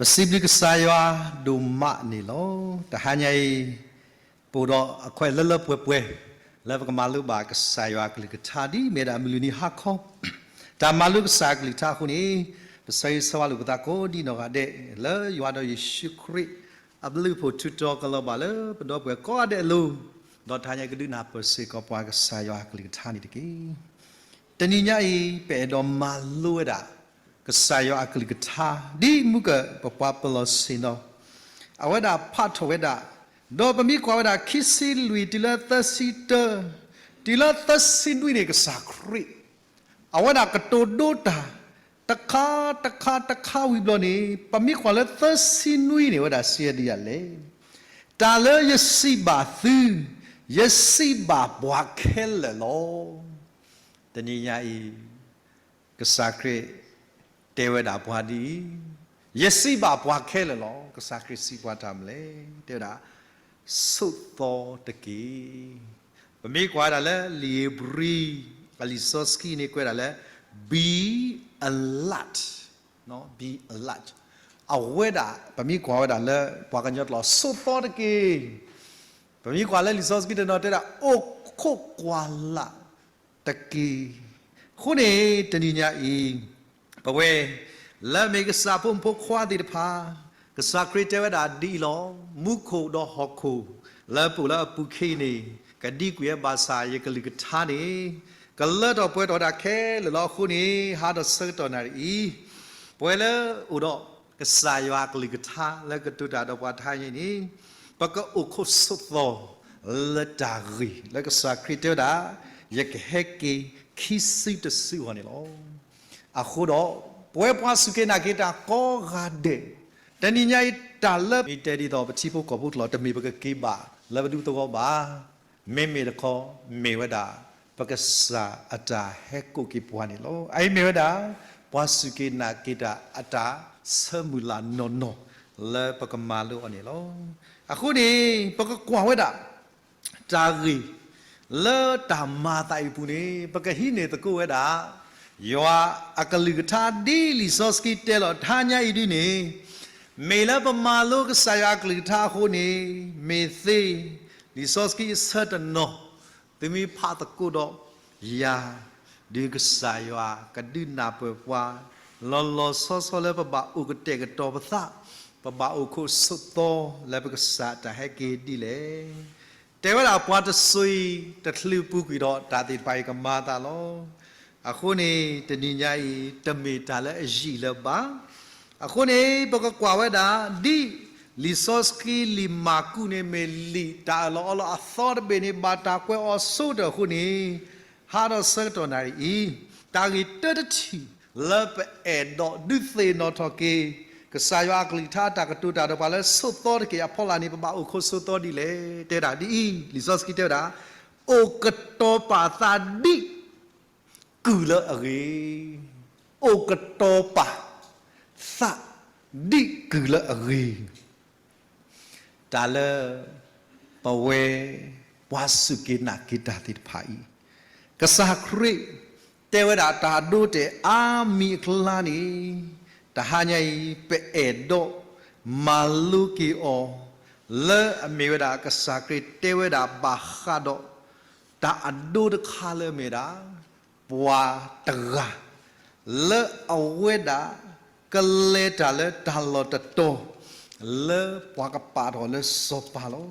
ပစံးဘျုးကစၢ်ယွၤဒိၣ်မးန့ၣ်လီၤ. တဟါညါအံၤ ပအိၣ်ဒီးအခွဲးလၢလၢပှဲၤပှဲၤ လၢပကမၤလိဘၣ်ကစၢ်ယွၤအကလုၢ်ကထါ ဒ်အမ့ၢ်ဝဲဒၣ်အမုၢ်လွံၢ်နံၤဟါခီ တၢ်မၤလိကစၢ်အကလုၢ်ကထါအဃိန့ၣ်, ပဆၢဂ့ၤဆၢဝါလိာ်ပသးကိးဒ်နီၢ်ဂၤဒဲး လၢယွၤဒီးယ့ၣ်ၡူးခရံာ် အဘျုးအဖှိၣ်ထူးတီၤကလီၤဘၣ်လၢပဒီပုၢ်ဝဲၢ်ကိးဂၤဒဲးအလိၤ, ဒီးတဟါညါအံၤကဒုးနၢ်ပၢၢ်စ့ၢ်ကီးပှၤကစၢ်ယွၤအကလုၢ်ကထါန့ၣ်တက့ၢ်. တနံၤညါအံၤ ပအဲၣ်ဒိးမၤလိဝဲဒၣ် ကစၢ်ယွၤအကလုၢ်ကထါ ဒ်မူကၢၢ်ပပှၤပလီၢ်ဆ့ၣ်နီၤ အဝဲဒၣ်ဖးထီၣ်ဝဲဒၣ်, ဒီးပမ့ၢ်ကွၢ်ဝဲဒၣ်ခံဆံလွံၢ်တုၤလၢသၢဆံတၢ, တုၤလၢသၢဆံနွံန့ၣ် ကစၢ်ခရံာ် အဝဲဒၣ်ကတိၤဒိတၢ် တခါတခါတခါဝံၤဘျီန့ၣ် ပမ့ၢ်ကွၢ်လၢသၢဆံနွံန့ၣ် အဝဲဒၣ်စံးဒ်လဲၣ်, တၢ်လၢယစံးဘၣ်သု, ယစံးဘၣ်ပှၤခဲလၢာ်လီၤ. တနံၤညါအံၤ ကစၢ်ခရံာ်တဲဝဲဒၣ်ပှၤဒ်အံၤ, ယစံးဘၣ်ပှၤခဲလၢာ်လီၤ. ကစၢ်ခရံာ်စံးပှၤတၢ်မနုၤလဲၣ်, တဲဝဲဒၣ် ဆိးသီတက့ၢ်. ပမ့ၢ်ကွၢ်ဝဲဒၣ်လၢလံာ်ဧ့ၤဘြံၤ အလံာ်စီဆှံန့ၣ် ကွဲးဒၣ်လၢ be alert, be alert. အဝဲဒၣ် ပမ့ၢ်ကွၢ်ဝဲဒၣ်လၢပှၤကညီကျိာ် ဆိးသီတက့ၢ်. ပမ့ၢ်ကွၢ်လၢလံာ်စီဆှံတနီၤတဲဒၣ် အိၣ်ခိးကွၢ်လၢ်တက့ၢ်. အဃိန့ၣ် တနံၤညါအံၤ ပဝဲ လၢမ့ၢ်ကစၢ်ဖိမုၣ်ဖိခွါသ့ၣ်တဖၣ်, ကစၢ်ခရံာ်တဲဝဲဒၣ်ဒ်အံၤလီၤ. မူခိၣ်ဒီးဟီၣ်ခိၣ် လၢပအိၣ်လၢအပူၤခံန့ၣ် ကဒံကွံာ်ဝဲဘၣ်ဆၣ် ယကလုၢ်ကထါန့ၣ် ကလၢထီၣ်ပှဲၤထီၣ်ဒၣ်ခဲလၢာ်လီၤ. အဃိန့ၣ် ဟါဒီးဆၢကတီၢ်နၣ်ရံၣ်အံၤ ပဝဲလၢအိၣ်ဒီးကစၢ်ယွၤအကလုၢ်ကထါလၢကတိၤတၢ်ဒီးပှၤတဟါညါအံၤန့ၣ် ပကအိၣ်ခိးဆိးသီ လၢတၢ်ဂ့ၢ်လၢကစၢ်ခရံာ်တဲဝဲဒၣ် ယကဟဲက့ၤခံစုတစုအဂီၢ်န့ၣ်လီၤ. အဃိဒီး ပဝဲပှၤစူၢ်က့ၤနာ်က့ၤတၢ်ကိးဂၤဒဲး တနံၤညါအံၤ တၢ်လၢမ့ၢ်တဲဒ်သိးပထံဖိကီၢ်ဖိကျိာ် တမ့ၢ်ပကက့ၤဘၣ်လၢပဒူသဝီဘၣ်. မ့မ့ၢ်တခီ မ့ၢ်ဝဲဒၣ် ပကစၢ်အတၢ်ဟဲကိးက့ၤပှၤန့ၣ်လီၤ. အအံၤမ့ၢ်ဝဲဒၣ် ပှၤစူၢ်က့ၤနာ်က့ၤတၢ်အတၢ်ဆၢမုၢ်လၢ်နီၢ်နီၢ် လၢပကမၤလိအီၤန့ၣ်လီၤ. အဃိန့ၣ် ပကကွၢ်ဝဲဒၣ် တၢ်ဂ့ၢ် လၢတၢ်မၤသးအံၤအပူၤန့ၣ် ပကဟံးန့ၢ်သကိးဝဲဒၣ် ယွၤအကလုၢ်ကထါဒ်လံာ်စီဆှံတဲလီၤတဟါညါအံၤဒ်န့ၣ်, မ့ၢ်လၢပမၤလိကစၢ်ယွၤအကလုၢ်ကထါအဃိန့ၣ် မ့ၢ်သ့ လံာ်စီဆှံအဆၢတနီၤ သုမ့ၢ်ဖးသကိးဒီးယၤ ဒုးကစၢ်ယွၤကဒုးနၢ်ပၢၢ်ပှၤ လီၤလီၤဆီဆီလၢပဘၣ်အိၣ်ကတဲာ်ကတီၤပသး, ပဘၣ်အိၣ်ခိးဆိးသီလၢပကစၢ်တၢ်ဟဲက့ၤဒ်လဲၣ်. တဲဝဲဒၣ်ပှၤတစိၤအံၤ တချုးပူၤကွံာ်ဒီးတၢ်သ့ၣ်တဖၣ်အံၤကမၤအသးလီၤ. အဃိန့ၣ် တနံၤညါအံၤ တမ့ၢ်တၢ်လၢအယံာ်လၢၤဘၣ်. အဃိန့ၣ် ပကကွၢ်ဝဲဒၣ် ဒ်လံာ်စီဆှံလံာ်မၢ်ကူးန့ၣ် မ့ၢ်လံာ်တၢ်အၢၣ်လီၤအီလီၤအသီတဘ့ၣ်န့ၣ် ဘၣ်တၢ်ကွဲးအီၤဆိတၢၢ်အဃိန့ၣ်, ဟါဒီးဆၢကတီၢ်နၣ်ရံၣ်အံၤ တၢ်ဂ့ၢ်တၢတထံၣ် လၢပအဲၣ်ဒိးဒုးသ့ၣ်နီၣ်ထီၣ်က့ၤ ကစၢ်ယွၤအကလုၢ်ကထါတၢ်ကတိၤတၢ်ဒီးပှၤလၢဆိးသီတက့ၢ်အဖီလာ်န့ၣ် ပဘၣ်အိၣ်ခိးဆိးသီဒ်လဲၣ်. တဲဝဲဒၣ်ဒ်အံၤ, လံာ်စီဆှံတဲဝဲဒၣ်, အိၣ်ကတီၤပာ်သးဒ်ကုၢ်လၢအဂ့ၤ, အိၣ်ကတီၤပာ်သး ဒ်ကုၢ်လၢအဂ့ၤ. တၢ်လၢ ပဝဲ ပှၤစူၢ်က့ၤနာ်က့ၤတၢ်သ့ၣ်တဖၣ်အံၤ, ကစၢ်ခရံာ်တဲဝဲဒၣ်တၢ်အဒိတဲာ်အါမံၤအကျါန့ၣ်, တဟါညါအံၤ ပအဲၣ်ဒိးမၤလိက့ၤအီၤ လၢအမ့ၢ်ဝဲဒၣ်ကစၢ်ခရံာ်တဲဝဲဒၣ်ဘၣ်ဃးဒီး တၢ်အဒိတခါလၢအမ့ၢ်ဒၣ် ပှၤတဂၤ လၢအဝဲဒၣ် ကလဲၤတၢ်လၢတၢ်လီၢ်တတီၤ လၢပှၤကပာ်ထီၣ်လၢစီၤပၤလီၤ.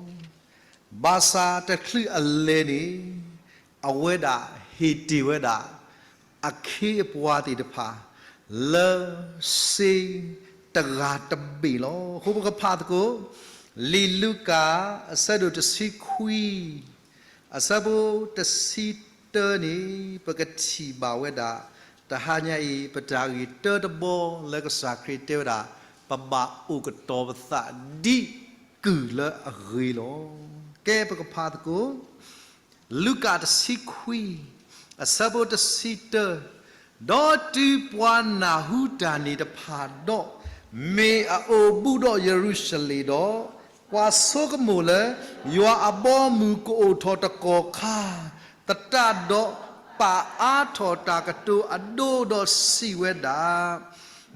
ဘၣ်ဆၣ်တချုးအလဲၤန့ၣ် အဝဲဒၣ်ဟ့ၣ်တ့ၢ်ဝဲဒၣ် အခ့အပှၤသ့ၣ်တဖၣ် လၢစ့တဂၤတဘ့ၣ်လီၤ. အဃိပကဖးသကိး လံာ်လူၤကၣ် အဆၢဒိၣ်တဆံခွံ အဆၢဖိတဆံတၢန့ၣ် ပကထံၣ်ဘၣ်ဝဲဒၣ် တဟါညါအံၤ ပတၢ်ဂ့ၢ်တၢတဘီလၢကစၢ်ခရံာ်တဲဝဲဒၣ် ပဘၣ်အိၣ်ကတီၤပသးဒ်ကုၢ်လၢအဂ့ၤလီၤ. ကဲပကဖးသကိး လူၤကၣ်တဆံခွံ အဆၢဖိတဆံတၢ, ဒီးတုၤပှၤနၢ်ဟူတၢ်န့ၣ်တဖၣ်ဒီး, မ့ၢ်အအိၣ်ဘူးဒီးယရူၤၡလ့ၣ်ဒီး, ပှၤဆိကမိၣ်လၢ ယွၤအဘီအမုၢ်ကအိၣ်ထီၣ်တကီၢ်ခါ, သတးဒီးပာ်အါထီၣ်တၢ်ကတိၤအဒိဒီးစံးဝဲဒၣ်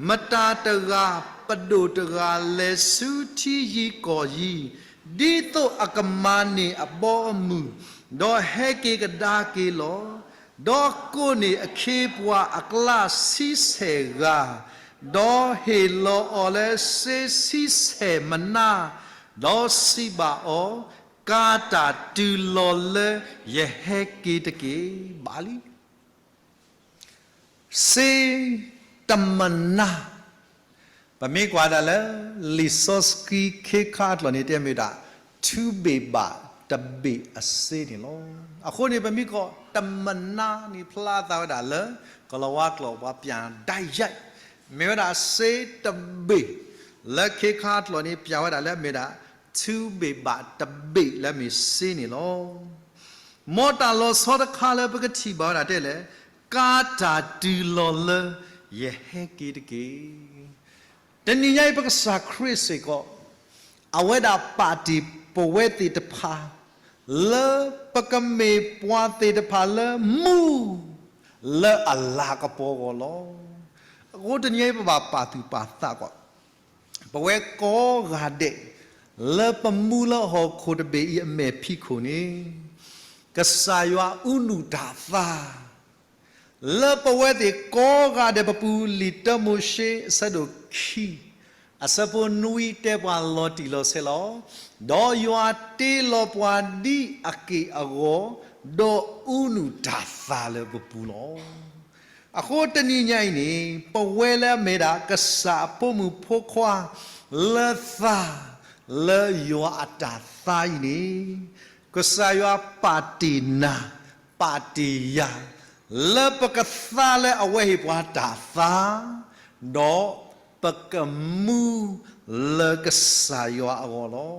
မတၤတဂၤပဒိၣ်တဂၤလဲၤဆူထံယံၤကီၢ်ယံၤ, ဒ်သိးအကမၤန့ၢ်အဘီအမုၢ်, ဒီးဟဲက့ၤကဒါက့ၤလီၤ. ဒီးကိးန့ၢ်အခ့အပှၤအကျါဆံဆဲၣ်ဂၤ, ဒီးဟ့ၣ်လီၤအီၤလၢစ့ဆံဆဲၣ်မနါ, ဒီးစံးဘၣ်အီၤ, ကၤတၢ်တုၤလီၤလၢယဟဲက့ၤတက့ၢ်. ဘၣ်လံ. စ့တမနါ, ပမ့ၢ်ကွၢ်ဒၣ်လၢ လံာ်စီဆှံခ့ခါအကျိာ်န့ၣ် တဲမ့ၢ်ဒၣ် ထူဘ့ၣ်ဘၣ်တဘ့ၣ်အစ့န့ၣ်လီၤ. အဃိန့ၣ် ပမ့ၢ်ကွၢ်တမနါန့ၣ် ဖျါသးဝဲဒၣ်လၢ ကလီၤဝါကျိာ်ပှၤပျၢ်ဒၣ်ယဲၢ်, မ့ၢ်ဝဲဒၣ်စ့တဘ့ၣ်, လၢခ့ခါအကျိာ်န့ၣ် ပျၢ်ဝဲဒၣ်လၢအမ့ၢ်ဒၣ် ထူဘ့ၣ်ဘၣ်တဘ့ၣ်လၢအမ့ၢ်စ့န့ၣ်လီၤ. မ်တၢ်လီၤဆီတခါလၢပကထံၣ်ဘၣ်ဝဲဒၣ်တဲလဲၣ်, ကၤတၢ်တုၤလီၤလၢယဟဲက့ၤတက့ၢ်. တနံၤညါအံၤပကစၢ်ခရံာ်စ့ၢ်ကီး အဝဲဒၣ်ပာ်တ့ၢ်ပဝဲသ့ၣ်တဖၣ် လၢပကမ့ၢ်ပှၤသ့ၣ်တဖၣ်လၢမူ လၢအလၤကပီၤအဂီၢ်လီၤ. အဃိတနံၤညါအံၤပဘၣ်ပာ်သူၣ်ပာ်သးကွၢ် ပဝဲကိးဂၤဒဲး လၢပမူလၢဟီၣ်ခိၣ်တဘ့ၣ်အံၤအမဲာ်ဖံးခိၣ်န့ၣ် ကစၢ်ယွၤအူနူးတၢ်သါ လၢပဝဲသ့ၣ်ကိးဂၤဒဲးပပူၤ လံာ်တၢမိၤၡ့အဆၢဒိၣ်ခံ အဆၢဖိနွံတဲပှၤလီၤတံၢ်လီၤဆဲးလီၤ. ဒီးယွၤတ့လီၤပှၤဒ်အက့ၢ်အဂီၤ, ဒီးအူနူးတၢ်သါလၢပပူၤလီၤ. အဃိတနံၤညါအံၤန့ၣ် ပဝဲလၢအမ့ၢ်ဒၣ်ကစၢ်အဖိမုၣ်ဖိခွါ လၢသါ လၢယွၤအတၢ်သါအံၤန့ၣ် ကစၢ်ယွၤပာ်တ့ၢ်နၤ ပာ်တ့ၢ်ယၤ လၢပကသါလၢအဝဲဟ့ၣ်ပှၤတၢ်သါ ဒီးပကမူလၢကစၢ်ယွၤအဂီၢ်လီ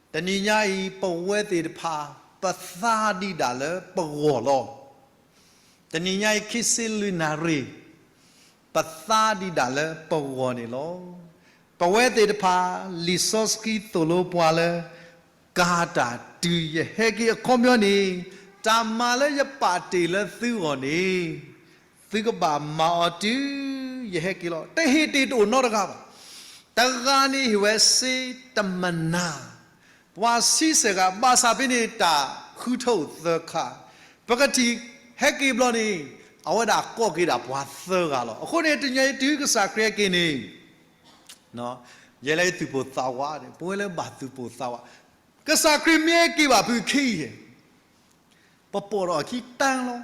ၤ. တနံၤညါအံၤ ပဝဲသ့ၣ်တဖၣ် ပသါဒံးဒၣ်လၢပဂီၢ်လီၤ. တနံၤညါအံၤ ခံဆံလွံၢ်နၣ်ရံၣ် ပသါဒံးဒၣ်လၢပဂီၢ်န့ၣ်လီၤ. ပဝဲသ့ၣ်တဖၣ် လံာ်စီဆှံသိၣ်လိပှၤလၢ ကၤတၢ်တုၤယဟဲက့ၤအခီပညီန့ၣ် တၢ်မၤလၢယပာ်တ့ၢ်လၢသုဂီၢ်န့ၣ် သုကဘၣ်မၤအီၤတုၤယဟဲက့ၤလီၤ. တဟ့ၣ်တ့ၢ်တအိၣ်နီတဂၤဘၣ်. တဂၤန့ၣ်ဟ့ၣ်ဝဲစ့တမနၤ, ပှၤဆံဆဲၣ်ဂၤ ဘၣ်ဆၣ်ဖဲန့ၣ်တၢ်ဃုထၢအိၣ်သၢခါ, ပကထံၣ်ဟဲက့ၤဘျီန့ၣ် အဝဲဒၣ်ကိးက့ၤဒၣ်ပှၤသၢဂၤလီၤ. အဃိန့ၣ် တနံၤအံၤတုၤကစၢ်ခရံာ်ဟဲက့ၤန့ၣ် ယဲလၢသုးပိာ်သးဝးန့ၣ် ပဝဲလၢဘၣ်သုးပိာ်သးဝး, ကစၢ်ခရံာ်မ့ၢ်ဟဲက့ၤဘၣ်ဖုခံအံၤ ပပိာ်ထီၣ်အခံတၢ်လီ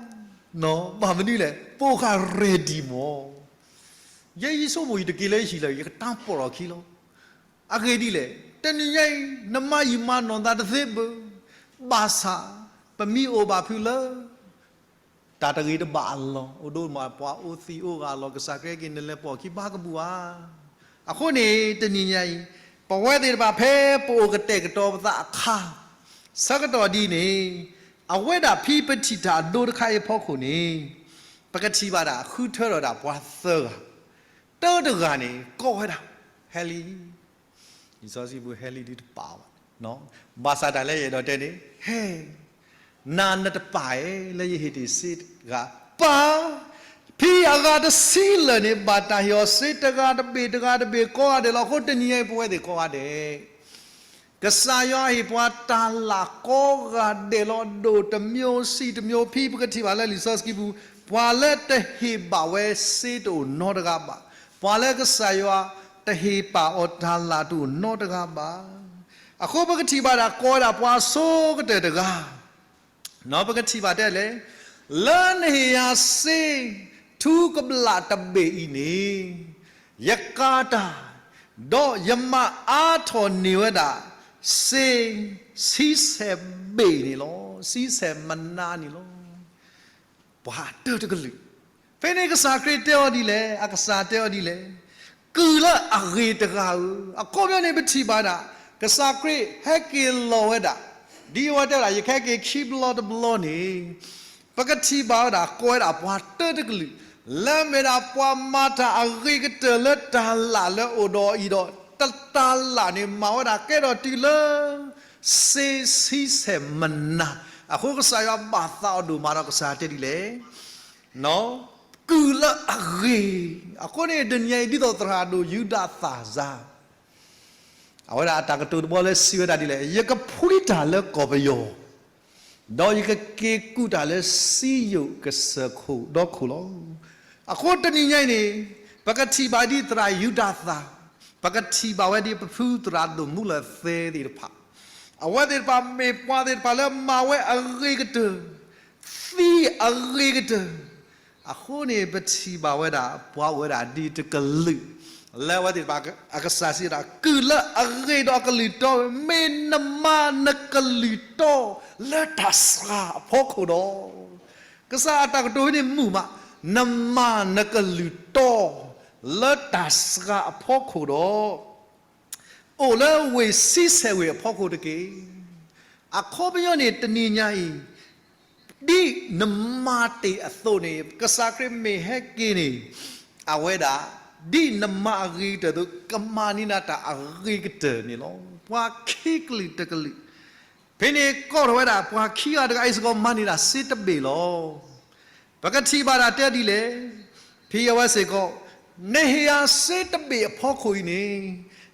ၤ. ဘၣ်မနုၤလဲၣ်, ပအိၣ်ဃာ် ready မၢ်. ယဲယဆိကမိၣ်ယတက့ၤလၢဟံၣ်လၢၤ ယကတၢ်ပိာ်ထီၣ်အခံလီၤ. အဂ့ၢ်ဒ်လဲၣ်, တနံၤညါအံၤ နမၤယံာ်မၤနီၢ်သးတသ့ဘၣ်. ဘၣ်ဆၣ် ပမ့ၢ်အိၣ်ဘၣ်ဖုလၢ တၢ်တဂ့ၤတဘၣ်အလီၢ်, အိၣ်ဒိၣ်မးပှၤအိၣ်သံးအိၣ်ဂာ်လီၤ, ကစၢ်ခရံာ်ဟဲက့ၤ နလဲၤပိာ်အခံဘၣ်ကဘူၣ်ဧါ. အဃိန့ၣ် တနံၤညါအံၤ ပဝဲသ့ၣ်တဖၣ် ဖဲပအိၣ်ကတဲာ်ကတီၤပသးအခါ ဆၢကတီၢ်ဒ်န့ၣ် အဝဲဒၣ်ဖဲပထံၣ်တၢ်အဒိတခါအံၤအဖီခိၣ်န့ၣ် ပကထံၣ်ဘၣ်ဒၣ်ဃုထၢထီၣ်ဒၣ်ပှၤသၢဂၤ, တၢတဂၤန့ၣ် ကိးဝဲဒၣ် ဟဲလံ. လံာ်စီဆှံပူၤ ဟဲလံဒ်တပာ်ဘၣ်. ဘၣ်ဆၣ်တၢ်လၢယအဲၣ်ဒိးတဲန့ၣ် ဟဲ, နၤနတပာ်ဧါ လၢယဟ့ၣ်တ့ၢ်စ့တဂၤ, ပၢ်, ဖဲအဂၤတဆံလၢာ်န့ၣ် ဘၣ်တၢ်ဟ့ၣ်အီၤစ့တဂၤတဘ့ၣ်တဂၤတဘ့ၣ်ကိးဂၤဒဲးလီၤ. အဃိတနံၤညါအံၤ ပဝဲသ့ၣ်ကိးဂၤဒဲး ကစၢ်ယွၤဟ့ၣ်ပှၤတၢ်လၢ်ကိးဂၤဒဲးလီၤ. ဒိၣ်တမျိုး ဆံးတမျိုး ဖဲပကထံၣ်ဘၣ်လၢလံာ်စီဆှံပူၤ ပှၤလၢတဟ့ၣ်ဘၣ်ဝဲစ့တအိၣ်နီတဂၤဘၣ်. ပှၤလၢကစၢ်ယွၤတဟ့ၣ်ပာ်အီၤတၢ်လၢ်တအိၣ်နီတဂၤဘၣ်. အဃိပကထံၣ်ဘၣ်ဒၣ်ကိးဝဲဒၣ်ပှၤအဆိကတၢၢ်တဂၤ ပကထံၣ်ဘၣ်တဲလဲၣ်, လၢနဟ့ၣ်ယၤစ့ ထူကဘျၣ်တဘ့ၣ်အံၤန့ၣ် ယကၤတၢ်, ဒီးယမၤအါထီၣ်န့ၢ်ဝဲဒၣ် စ့ ဆံဆဲၣ်ဘ့ၣ်န့ၣ်လီၤ. ဆံဆဲၣ်မနါန့ၣ်လီၤ. ပှၤတၢတကလုာ်, ဖဲန့ၣ်ကစၢ်ခရံာ်တဲအီၤဒ်လဲၣ်, အကစၢ်တဲအီၤဒ်လဲၣ်, ကုၢ်လၢအဂ့ၤတဂၤဧၢ. အခီပညီန့ၣ် ပထံၣ်ဘၣ်ဒၣ် ကစၢ်ခရံာ်ဟဲက့ၤလီၤဝဲဒၣ်, ဒ်အဝဲတဲဝဲဒၣ် ယကဟဲက့ၤခံဘျီတဘျီန့ၣ် ပကထံၣ်ဘၣ်ဝဲဒၣ် ကိးဝဲဒၣ်ပှၤတၢတကလုာ်, လၢမ့ၢ်ဒၣ်ပှၤမၤတၢ်အဂ့ၤကတၢၢ်လၢတၢ်လၢ်လၢအိၣ်ဒီးအံၤဒီး တၢ်လၢ်န့ၣ် မၤဝဲဒၣ်ကဲထီၣ်တုၤလၢ စ့ဆံဆဲၣ်မနါ. အဃိကစၢ်ယွၤဘၣ်သးအီၤဒိၣ်မးဒီး ကစၢ်တဲဒ်လဲၣ်, ကုၢ်လၢအဂ့ၤ, အဃိန့ၣ် တနံၤညါအံၤ ဒ်သိးသရၣ်ဒိၣ်ယူဒၤသၣ်စါ အဝဲဒၣ်အတၢ်ကတိၤတဘီလၢစံးဝဲဒၣ်ဒ်လဲၣ်, ယကဖှံတၢ်လၢကီၢ်ပယီၤ, ဒီးယကက့ၤကူၣ်တၢ်လၢစံယိၣ်ကစၢၢ်ခိၣ်ဒီခိၣ်လီၤ. အဃိတနံၤညါအံၤန့ၣ် ပကထံၣ်ဘၣ်ဒ်သရၣ်ယူဒၤသၣ်, ပကထံၣ်ဘၣ်ဝဲဒ်ပဖုသရၣ်ဒိၣ်မူလၢၢ်သဲသ့ၣ်တဖၣ်, အဝဲသ့ၣ်တဖၣ်မ့ၢ်ပှၤသ့ၣ်တဖၣ်လၢမၤဝဲအဂ့ၤကတၢၢ်, သံအဂ့ၤကတၢၢ်, အဃိန့ၣ် ပထံၣ်ဘၣ်ဝဲဒၣ် ပှၤအိၣ်ဝဲဒၣ်ဒ်တကလုာ်, လၢအဝဲသ့ၣ်တဖၣ် အကစၢ်စံးဝဲဒၣ် ကုၢ်လၢအဂ့ၤဒီးအကလုၢ်တီ, မ့ၢ်နမၤနကလုၢ်တီလၢတၢ်စှၤအဖီခိၣ်ဒီး, ကစၢ်အတၢ်ကတိၤဖဲန့ၣ်မုာ်မး, နမၤနကလုၢ်တီ လၢတၢ်စှၤအဖီခိၣ်ဒီး အိၣ်လၢဝ့ၢ်ဆံဆဲးဝ့ၢ်အဖီခိၣ်တက့ၢ်. အခီပညီန့ၣ် တနံၤညါအံၤ ဒ်နမၤတ့ၢ်အသိးန့ၣ် ကစၢ်ခရံာ်မ့ၢ်ဟဲက့ၤန့ၣ် အဝဲဒၣ် ဒ်နမၤအဂ့ၤကတၢၢ်အသိး ကမၤန့ၢ်နၤတၢ်အဂ့ၤကတၢၢ်န့ၣ်လီၤ. ပှၤခံကလုာ်တကလုာ် ဖဲန့ၣ်ကိးထီၣ်ဝဲဒၣ် ပှၤခံဂၤတဂၤအံၤစ့ၢ်ကီး မၤန့ၢ်ဒၣ်စ့တဘ့ၣ်လီၤ. ပကထံၣ်ဘၣ်ဒၣ်တဲဒ်လဲၣ်, ဖဲအဝဲစ့ၢ်ကီး နဟ့ၣ်ယၤစ့တဘ့ၣ်အဖီခိၣ်အံၤန့ၣ်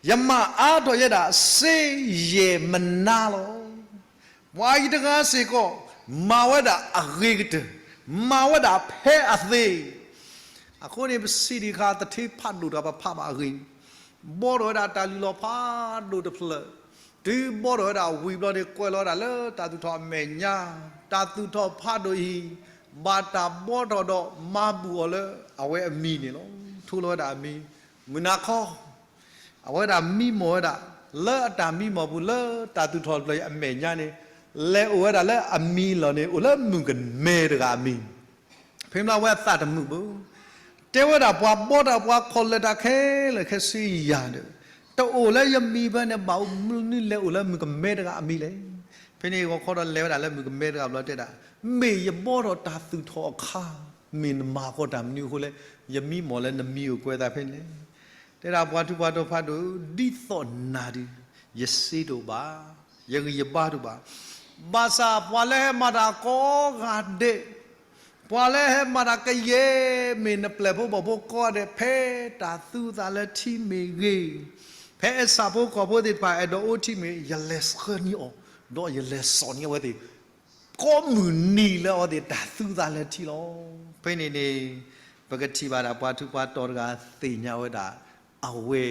ယမၤအါထီၣ်ယဲဒၣ်စ့ယဲၢ်မနါလီၤ. ပှၤအံၤတဂၤစ့ၢ်ကီး မၤဝဲဒၣ်အဂ့ၤကတၢၢ်, မၤဝဲဒၣ်ဖဲအသ့. အဃိန့ၣ် ပစံးဒံးခါ သထ့ဖးဒိၣ်တဂၤ ပဖးဘၣ်အဂ့ၢ်, ဘှီထီၣ်ဝဲဒၣ်တၢ်လုၢ်လီၢ်ဖးဒိၣ်တဖျၢၣ်, တုၤဘှီထီၣ်ဝဲဒၣ်ဝံၤဘျီန့ၣ် ကွဲးလီၤဝဲဒၣ်လၢတၢ်သူၣ်ထီၣ်အမဲာ်ညါ, တၢ်သူၣ်ထီၣ်ဖးဒိၣ်အံၤ ဘၣ်တၢ်ဘှီထီၣ်ဒီးမၤဘူၣ်အီၤလၢအဝဲအမံၤန့ၣ်လီၤ. ထိလီၤဝဲဒၣ်အမံၤ မုၢ်နၤခီ အဝဲဒၣ်မံမီၢ်ဝဲဒၣ် လၢအတၢ်မံမီၢ်ပူၤလၢတၢ်သူၣ်ထီၣ်တဖျၢၣ်အံၤအမဲာ်ညါန့ၣ် လဲၤအိၣ်ဝဲဒၣ်လၢအမံၤလီၢ်န့ၣ် အိၣ်လၢမုၣ်ကမဲတဂၤအမံၤ, ဖဲမ့ၢ်လၢအဝဲအသးတမုာ်ဘၣ်, တဲဝဲဒၣ်ပှၤဘှီတၢ်ပှၤခီၣ်လၢာ်တၢ်ခဲလၢာ်ခဲဆ့ယၤဒီး တအိၣ်လၢယမံၤဘၣ်န့ၣ် ဘၣ်မနုၤလဲၤအိၣ်လၢမုၣ်ကမဲတဂၤအမံၤလဲၣ်. ဖဲန့ၣ်ဂီၤခီဒီးလဲၤဝဲဒၣ်လၢမုၣ်ကမဲတဂၤဘျီတဲဒၣ်, မ့ၢ်ယဘှီထီၣ်တၢ်သူၣ်ထီၣ်အခါ မ့ၢ်နမၤဃီတၢ်မနုၤအဃိလဲၣ်, ယမံမီၢ်လၢနမံၤအိၣ်ကွဲးသးဖဲန့ၣ်လဲၣ်. တဲဒၣ်ပှၤထူးပှၤတီၤဖးဒိၣ် ဒ်သိးနၤဒုး ယစ့တအိၣ်ဘၣ်, ယဂံၢ်ယဘါတအိၣ်ဘၣ်. ဘၣ်ဆၣ်ပှၤလၢဟဲမၤတၢ်ကိးဂၤဒဲး, ပှၤလၢဟဲမၤတၢ်ကယဲၢ် မ့ၢ်နပျဲၢ်ဖိဘီၣ်ဖိကိးဂၤဒဲး ဖဲတၢ်သူသးလၢထံမ့ၢ်ဂ့ၤ, ဖဲအဆၣ်ဖိကီၢ်ဖိသ့ၣ်တဖၣ်အဲၣ်ဒိးအိၣ်ထံမ့ၢ် ယလဲၤဆှၢန့ၢ်အီၤ, ဒီးယလဲၤစိာ်န့ၢ်အဝဲသ့ၣ် ကိးမုၢ်နံၤလၢအဝဲသ့ၣ်တၢ်သူသးလၢထံလီၤ. ဖဲန့ၣ်န့ၣ် ပကထံၣ်ဘၣ်ဒၣ်ပှၤထူးပှၤတီၤတဂၤသ့ၣ်ညါဝဲဒၣ် အဝဲ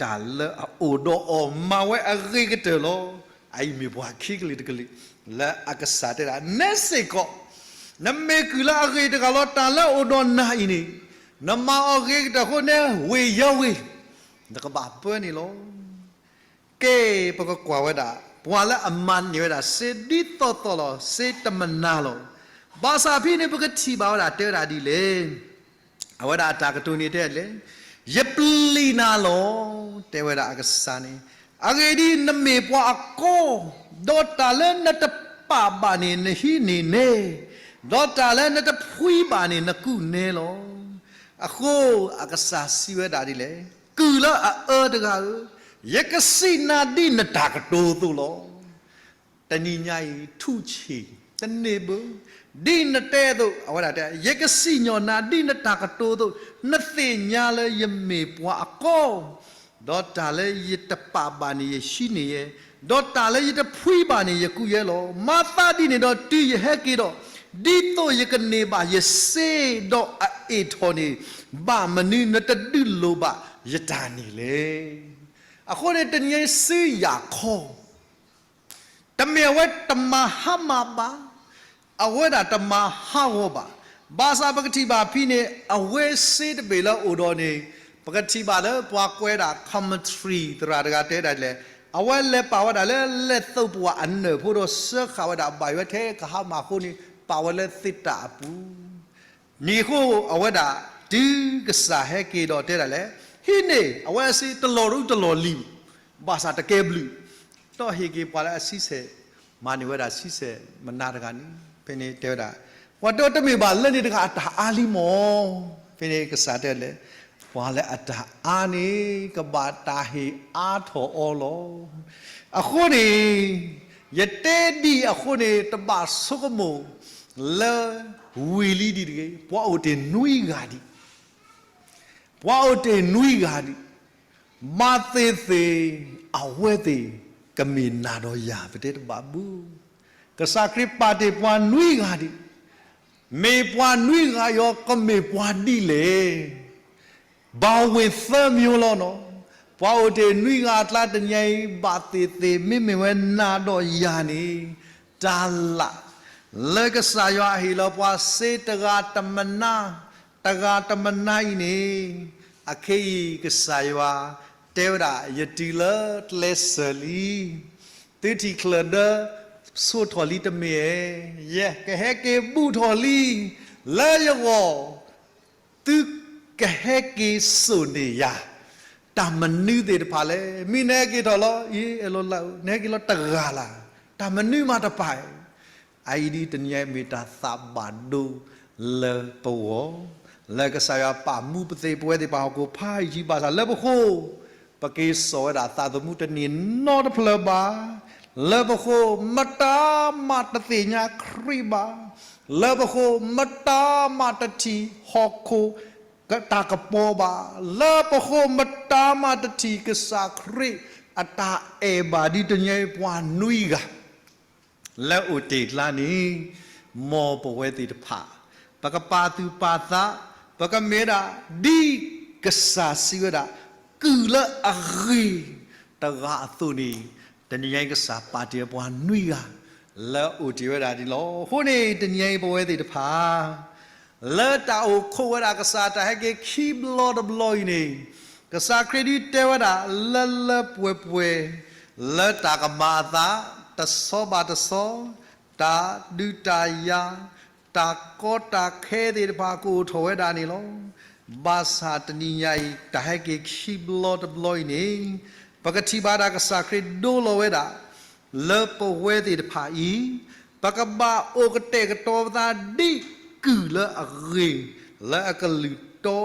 တၢ်လၢအအိၣ်ဒီးအီၤမၤဝဲအဂ့ၤကတၢၢ်လီၤ. အအံၤမ့ၢ်ပှၤခံကလုာ်တကလုာ် လၢအကစၢ်တဲဒၣ် နဲစ့ၢ်ကီး နမ့ၢ်ကုၢ်လၢအဂ့ၤတဂၤလီၤ တၢ်လၢအအိၣ်ဒီးနၤအံၤန့ၣ် နမၤအီၤဂ့ၤကတၢၢ်အဃိ နဲဝ့ၢ်ယဝ့ၢ် နကဘၣ်ပၢန့ၣ်လီၤ. ကဲ ပကကွၢ်ဝဲဒၣ် ပှၤလၢအမၤန့ၢ်ဝဲဒၣ်စ့ဒ်သိးသိးလီၤ စ့တမနၤလီၤ. ဘၣ်ဆၣ်ဖဲန့ၣ် ပကထံၣ်ဘၣ်ဝဲဒၣ်တဲဝဲဒၣ်ဒ်လဲၣ်, အဝဲဒၣ်အတၢ်ကတိၤန့ၣ်တဲလဲၣ်, ယပျံၤနၤလီၤ, တဲဝဲဒၣ်အကစၢ်န့ၣ်, အဂ့ၢ်ဒ်အံၤ, နမ့ၢ်ပှၤအကီ, ဒီးတၢ်လၢနတပာ်ဘၣ်န့ၣ် နဟံးန့ၢ်နဲ, ဒီးတၢ်လၢနတဖှံဘၣ်န့ၣ် နကူၣ်နဲလီၤ. အဃိအကစၢ်စံးဝဲဒၣ်ဒ်လဲၣ်, ကုၢ်လၢအအၢတဂၤဧၢ, ယကစံးနၤဒ်နတၢ်ကတိၤအသိးလီၤ. တနံၤညါအံၤ ထူၣ်ဆံးတန့ၢ်ဘၣ်, ဒ်နတဲအသိး အဝဲဒၣ်တဲ ယကစံၣ်ညီၣ်နၤဒ်နတၢ်ကတိၤအသိး, နသ့ၣ်ညါလၢယမ့ၢ်ပှၤအကီ, ဒီးတၢ်လၢယတပာ်ဘၣ်န့ၣ် ယဟံးန့ၢ်ယဲ, ဒီးတၢ်လၢယတဖှံဘၣ်န့ၣ် ယကူၣ်ယဲလီၤ. မၤသးဒ်န့ၣ်ဒီး တုၤယဟဲက့ၤဒီး, ဒ်သိးယကန့ၢ်ဘၣ်ယစ့ဒီးအအ့ၣ်ထီၣ်န့ၣ်, ဘၣ်မနုၤနတဒုးလိၣ်ဘၣ်ယတၢ်န့ၣ်လဲၣ်. အဃိန့ၣ် တနံၤအံၤ စုယၤခီ တမ့ၢ်အဝဲတမၤဟါမၢ်ဘၣ်, အဝဲဒၣ်တမၤဟးဂီၤဘၣ်. ဘၣ်ဆၣ်ပကထံၣ်ဘၣ်ဖဲန့ၣ် အဝဲစ့တဘ့ၣ်လၢအအိၣ်ဒီးန့ၣ်, ပကထံၣ်ဘၣ်လၢပှၤကွဲးဒၣ် commentary သရၣ်တဂၤတဲဒၣ်လဲၣ်, အဝဲလဲၤပာ်ဝဲဒၣ်လၢလဲၤသိးပဝးအနၢၣ်ဖိဒီးစၢဃာ်ဝဲဒၣ် ဘၣ်ယွဲထဲကဟါမၢ်အဃိန့ၣ် ပာ်ဝဲလၢသ့ၣ်တၢ်အပူၤ မ့ၢ်အဃိအဝဲဒၣ် တုၤကစၢ်ဟဲက့ၤဒီးတဲဒၣ်လဲၣ်, ဟံးန့ၢ် အဝဲအစ့တလီၤရူတလီၤလံၤ, ဘၣ်ဆၣ်တကဲဘျုး, ဒီးဟ့ၣ်က့ၤပှၤလၢအဆံဆဲး, မၤန့ၢ်ဝဲဒၣ်ဆံဆဲးမနါတဂၤန့ၣ်, ဖဲန့ၣ်တဲဝဲဒၣ်, ပှၤတဲတမ့ၢ်ဘၣ်လၢန့ၣ်တဂၤအတၢ်အါလံမီၢ်, ဖဲန့ၣ်ကစၢ်တဲလဲၣ်, ပှၤလၢအတၢ်အါန့ၣ် ကဘၣ်တၢ်ဟ့ၣ်အါထီၣ်အီၤလီၤ. အဃိန့ၣ် ယတဲဒ်အံၤအဃိန့ၣ် တဘၣ်ဆိကမိၣ်လၢ ဝံၤလံဒံးတဂ့ၤ, ပှၤအိၣ်တ့ၢ်နွံဂၤဒံး, ပှၤအိၣ်တ့ၢ်နွံဂၤဒံး, ဘၣ်သ့ၣ်သ့ၣ် အဝဲသ့ၣ်ကမ့ၢ်နၤဒီးယၤ ပတဲတဘၣ်ဘၣ်. ကစၢ်ခရံာ်ပာ်တ့ၢ်ပှၤနွံဂၤဒံး, မ့ၢ်ပှၤနွံဂၤအံၤ ကမ့ၢ်ပှၤဒ်လဲၣ်. ဘၣ်ဝ့ၢ်သၢမံၤလီၤနီၤ. ပှၤအိၣ်တ့ၢ်နွံဂၤအကျါတနံၤအံၤ ဘၣ်သ့ၣ်သ့ၣ် မ့မ့ၢ်ဝဲနၤဒီးယၤန့ၣ် တၢ်လၢ် လၢကစၢ်ယွၤဟ့ၣ်လီၤပှၤစ့တဂၤတမနါ, တဂၤတမနါအံၤန့ၣ်, အခဲအံၤကစၢ်ယွၤတဲဝဲဒၣ် ယတုၤလၢကျဲစၢၤလံ. သုထံၣ်ချၢၣ်ဒၢ ဆိးထီၣ်လံတမ့ၢ်ဧါ. ယဲ ကဟဲက့ၤဘူးထီၣ်လံ လၢယဂီၢ် သုကဟဲက့ၤစိာ်န့ၢ်ယၤ တၢ်မနုၤသ့ၣ်တဖၣ်လဲၣ်. မ့ၢ်နဟဲက့ၤထီၣ်လီၤ အ့ အဲၣ်လီၤလၢ နဟဲက့ၤလီၤတဂၤလၢ်, တၢ်မနုၤမးတပၢၢ်. အအံၤဒ်တနံၤအံၤမ့ၢ်တၢ်သးဘၣ်ဒိလၢပဂီၢ်, လၢကစၢ်ယွၤပာ်မူပသ့ၣ်ပဝဲသ့ၣ်တဖၣ်ဟီၣ်ခိၣ်ဖးယံၤဘၣ်ဆၣ်လၢပဃိ ပက့ၤစိာ်ဝဲဒၣ်သးသမူတန့ၢ်နီတဖျၢၣ်ဘၣ်. လၢပဃိ မတၤမးတသ့ၣ်ညါခရံာ်ဘၣ်. လၢပဃိ မတၤမးတထံၣ်ဟီၣ်ခိၣ် တၢ်ကပီၤဘၣ်. လၢပဃိ မတၤမးတထံၣ်ကစၢ်ခရံာ်အတၢ်အဲၣ်ဘၣ် ဒ်တနံၤအံၤပှၤနွံဂၤ လၢအိၣ်တ့ၢ်ကျါန့ၣ်, မ်ပဝဲသ့ၣ်တဖၣ် ပကပာ်သူၣ်ပာ်သး, ပကမ့ၢ်ဝဲဒၣ် ဒ်ကစၢ်စံးဝဲဒၣ် ကုၢ်လၢအဂ့ၤတဂၤအသိးန့ၣ်, တနံၤအံၤကစၢ်ပာ်တ့ၢ်ပှၤနွံဂၤ လၢအိၣ်တ့ၢ်ဝဲဒၣ်န့ၣ်လီၤ. အဃိန့ၣ် တနံၤအံၤပဝဲသ့ၣ်တဖၣ် လၢတၢ်အိၣ်ခိးဝဲဒၣ်ကစၢ်တၢ်ဟဲက့ၤခံဘျီတဘျီအံၤန့ၣ်, ကစၢ်ခရံာ်ဒုးတဲဝဲဒၣ် လၢလၢပှဲၤပှဲၤ လၢတၢ်ကမၤအသး တဆီဘၣ်တဆီ, တၢ်ဒုးတၢ်ယၤ, တၢ်ကီတၢ်ခဲသ့ၣ်တဖၣ်ကအိၣ်ထီၣ်ဝဲဒၣ်န့ၣ်လီၤ. ဘၣ်ဆၣ်တနံၤညါအံၤ တၢ်ဟဲက့ၤခံဘျီတဘျီအံၤန့ၣ်, ပကထံၣ်ဘၣ်ဒၣ်ကစၢ်ခရံာ်ဒိလီၤဝဲဒၣ် လၢပဝဲသ့ၣ်တဖၣ်အံၤ, ပကဘၣ်အိၣ်ကတဲာ်ကတီၤပသးဒ်ကုၢ်လၢအဂ့ၤ လၢအကလုၢ်တီ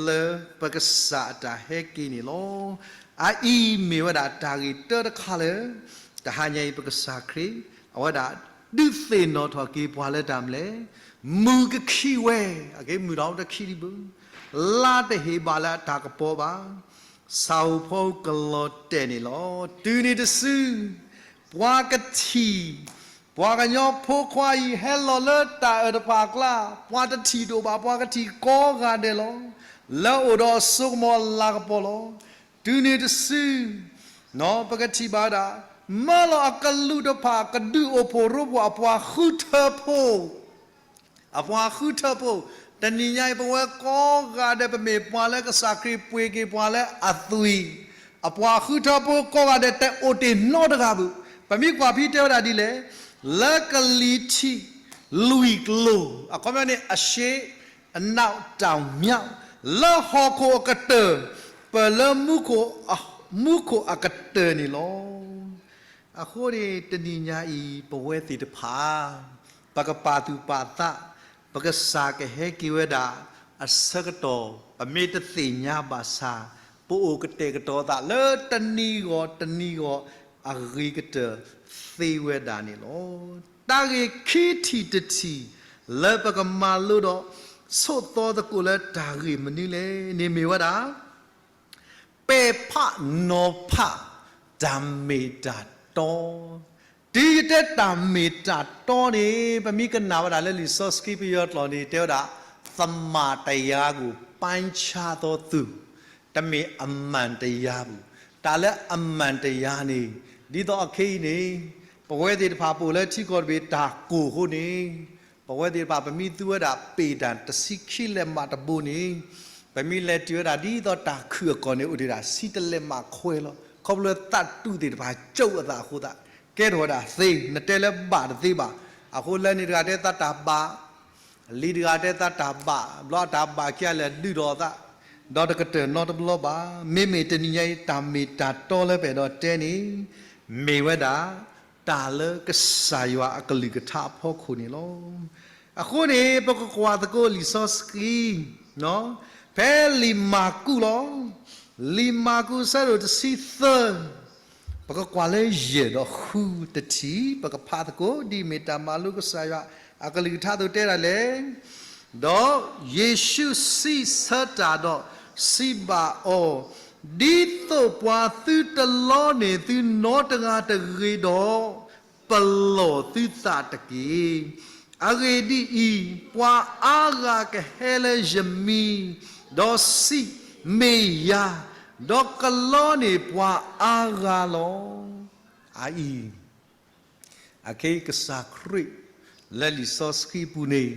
လၢပကစၢ်အတၢ်ဟဲက့ၤန့ၣ်လီၤ. အအံၤမ့ၢ်ဝဲဒၣ်တၢ်ဂ့ၢ်တၢတခါလၢ တဟါညါအံၤပကစၢ်ခရံာ် အဝဲဒၣ်ဒုးသ့ၣ်နီၣ်ထီၣ်က့ၤပှၤလၢတၢ်မနုၤလဲၣ်, မုၢ်ကခံးဝဲ, အက့မုၢ်ဒီးတခံးဒံးဘၣ်, လါတဟ့ၣ်ဘၣ်လၢအတၢ်ကပီၤဘၣ် ဆၣ်ဧိၤဖီဧိၤကလီၤတဲာ်န့ၣ်လီၤ. တုၤနုၤတစု, ပှၤကထံၣ် ပှၤကညီဖိခွါအံၤဟဲလီၤလၢတၢ်အၢၣ်တဖၣ်အကျါ, ပှၤတထံၣ်တအိၣ်ဘၣ်, ပှၤကထံၣ်ကိးဂၤဒဲးလီၤ. လၢအိၣ်ဒီးအစိကမီၤအလၤကပီၤလီၤ. တုၤနုၤတစု, ပကထံၣ်ဘၣ်ဝဲဒၣ်, မၢလီၤအကလူးတဖၣ် ကဒုးအိၣ်ဖှိၣ်ရိဖှိၣ်အပှၤဃုထၢဖိ အပှၤဃုထၢဖိ, တနံၤညါအံၤ ပဝဲကိးဂၤဒဲး ပမ့ၢ်ပှၤလၢကစၢ်ခရံာ်ပှ့ၤက့ၤပှၤလၢအသွံၣ်, အပှၤဃုထၢဖိကိးဂၤဒဲးတအိၣ်တ့ၢ်နီတဂၤဘၣ်. ပမ့ၢ်ကွၢ်ဖဲတဲဝဲဒၣ်ဒ်လဲၣ်, လၢကလံၤထံးလွံၢ်ကျိၤ, အခီပညီန့ၣ် အရှေ့, အနောက်, တောင်, မြောက်, လၢဟီၣ်ခိၣ်အကတၢၢ်, ပၢၢ်လၢမူခိၣ်, မူခိၣ်အကတၢၢ်န့ၣ်လီၤ. အဃိန့ၣ် တနံၤညါအံၤ ပဝဲသ့ၣ်တဖၣ် ပကပာ်သူၣ်ပာ်သး, ပကစၢ်ကဟဲက့ၤဝဲဒၣ်အဆၢကတီၢ် ပမ့ၢ်တသ့ၣ်ညါဘၣ်ဆၣ်, ပအိၣ်ကတဲာ်ကတီၤသးလၢတနံၤဂီၢ်တနံၤဂီၢ်အဂ့ၤကတၢၢ်သ့ဝဲဒၣ်န့ၣ်လီၤ. တၢ်ဂ့ၢ်ခံထံၣ်တထံၣ် လၢပကမၤလိဒီး ဆိးသီသကိးလၢတၢ်ဂ့ၢ်မနုၤလဲၣ်န့ၣ်မ့ၢ်ဝဲဒၣ် ပဲာ်ဖးနီၤဖး တၢ်မ့ၢ်တၢ်တီ. တုၤယတဲတၢ်မ့ၢ်တၢ်တီန့ၣ် ပမ့ၢ်ကနၣ်ဝဲဒၣ်လၢလံာ်စီဆှံပယီၤကျိာ်န့ၣ် တဲဝဲဒၣ် သမ္မာတရားကို ပိုင်းခြားသောသူ, တမ့ၢ်အမှန်တရားပူၤ, တၢ်လၢအမှန်တရားန့ၣ် ဒ်သိးအခဲအံၤန့ၣ် ပဝဲသ့ၣ်တဖၣ်ပအိၣ်လၢထံကီၢ်တဘ့ၣ်တၢ်ကိၢ်အဃိန့ၣ် ပဝဲသ့ၣ်တဖၣ် ပမ့ၢ်သူဝဲဒၣ် ပေတံ တဆံခံ လက်မှတ် တဘိန့ၣ် ပမ့ၢ်လဲၤတုၤဝဲဒၣ်ဒ်သိးတၢ်ခုၣ်အကီၢ်န့ၣ် အိၣ်တ့ၢ်ဒၣ် ဆံတ လက်မှတ် ခွဲလီၤ. ခီဖျိသးတူာ်သ့ၣ်တဖၣ် ကၠိအသးအဃိသတး ကဲထီၣ်ဝဲဒၣ်သ့, နတဲလၢဘၣ်တသ့ဘၣ်. အဃိလၢန့ၣ်တဂၤတဲသးတၢ်ဘၣ်, လံၤတဂၤတဲသးတၢ်ဘၣ်, ဘျီအတၢ်ဘၣ်ခံဂၤလဲၣ်ဒုးဒီးသး, ဒီးတကတၢၢ်နီတဘျီဘၣ်. မ့မ့ၢ်တနံၤညါအံၤ တၢ်မ့ၢ်တၢ်တီလၢပအဲၣ်ဒိးတဲန့ၣ် မ့ၢ်ဝဲဒၣ် တၢ်လၢကစၢ်ယွၤအကလုၢ်ကထါအဖီခိၣ်န့ၣ်လီၤ. အဃိန့ၣ် ပကကွၢ်သကိးလံာ်စီဆှံ ဖဲလံာ်မၢ်ကူးလီၤ. လံာ်မၢ်ကူးအဆၢဒိၣ်တဆံသၢ, ပကကွၢ်လၢယဲၢ်ဒီးဃုတထံၣ်, ပကဖးသကိး ဒ်မ့ၢ်တၢ်မၤလိကစၢ်ယွၤ အကလုၢ်ကထါအသိးတဲဒၣ်လဲၣ်, ဒီးယ့ၣ်ၡူးစံးဆၢတၢ်ဒီးစံးဘၣ်အီၤ, ဒ်သိးပှၤသုတလီန့ၢ်သုနီတဂၤတဂ့ၤဒီး, ပလီၢ်သုသးတက့ၢ်. အဂ့ၢ်ဒ်အံၤ, ပှၤအါဂၤကဟဲလၢယမံၤ, ဒီးစံး, မ့ၢ်ယၤ, ဒီးကလီန့ၢ်ပှၤအါဂၤလီၤ. အအံၤ အခဲအံၤကစၢ်ခရံာ် လၢလံာ်စီဆှံပူၤန့ၣ်,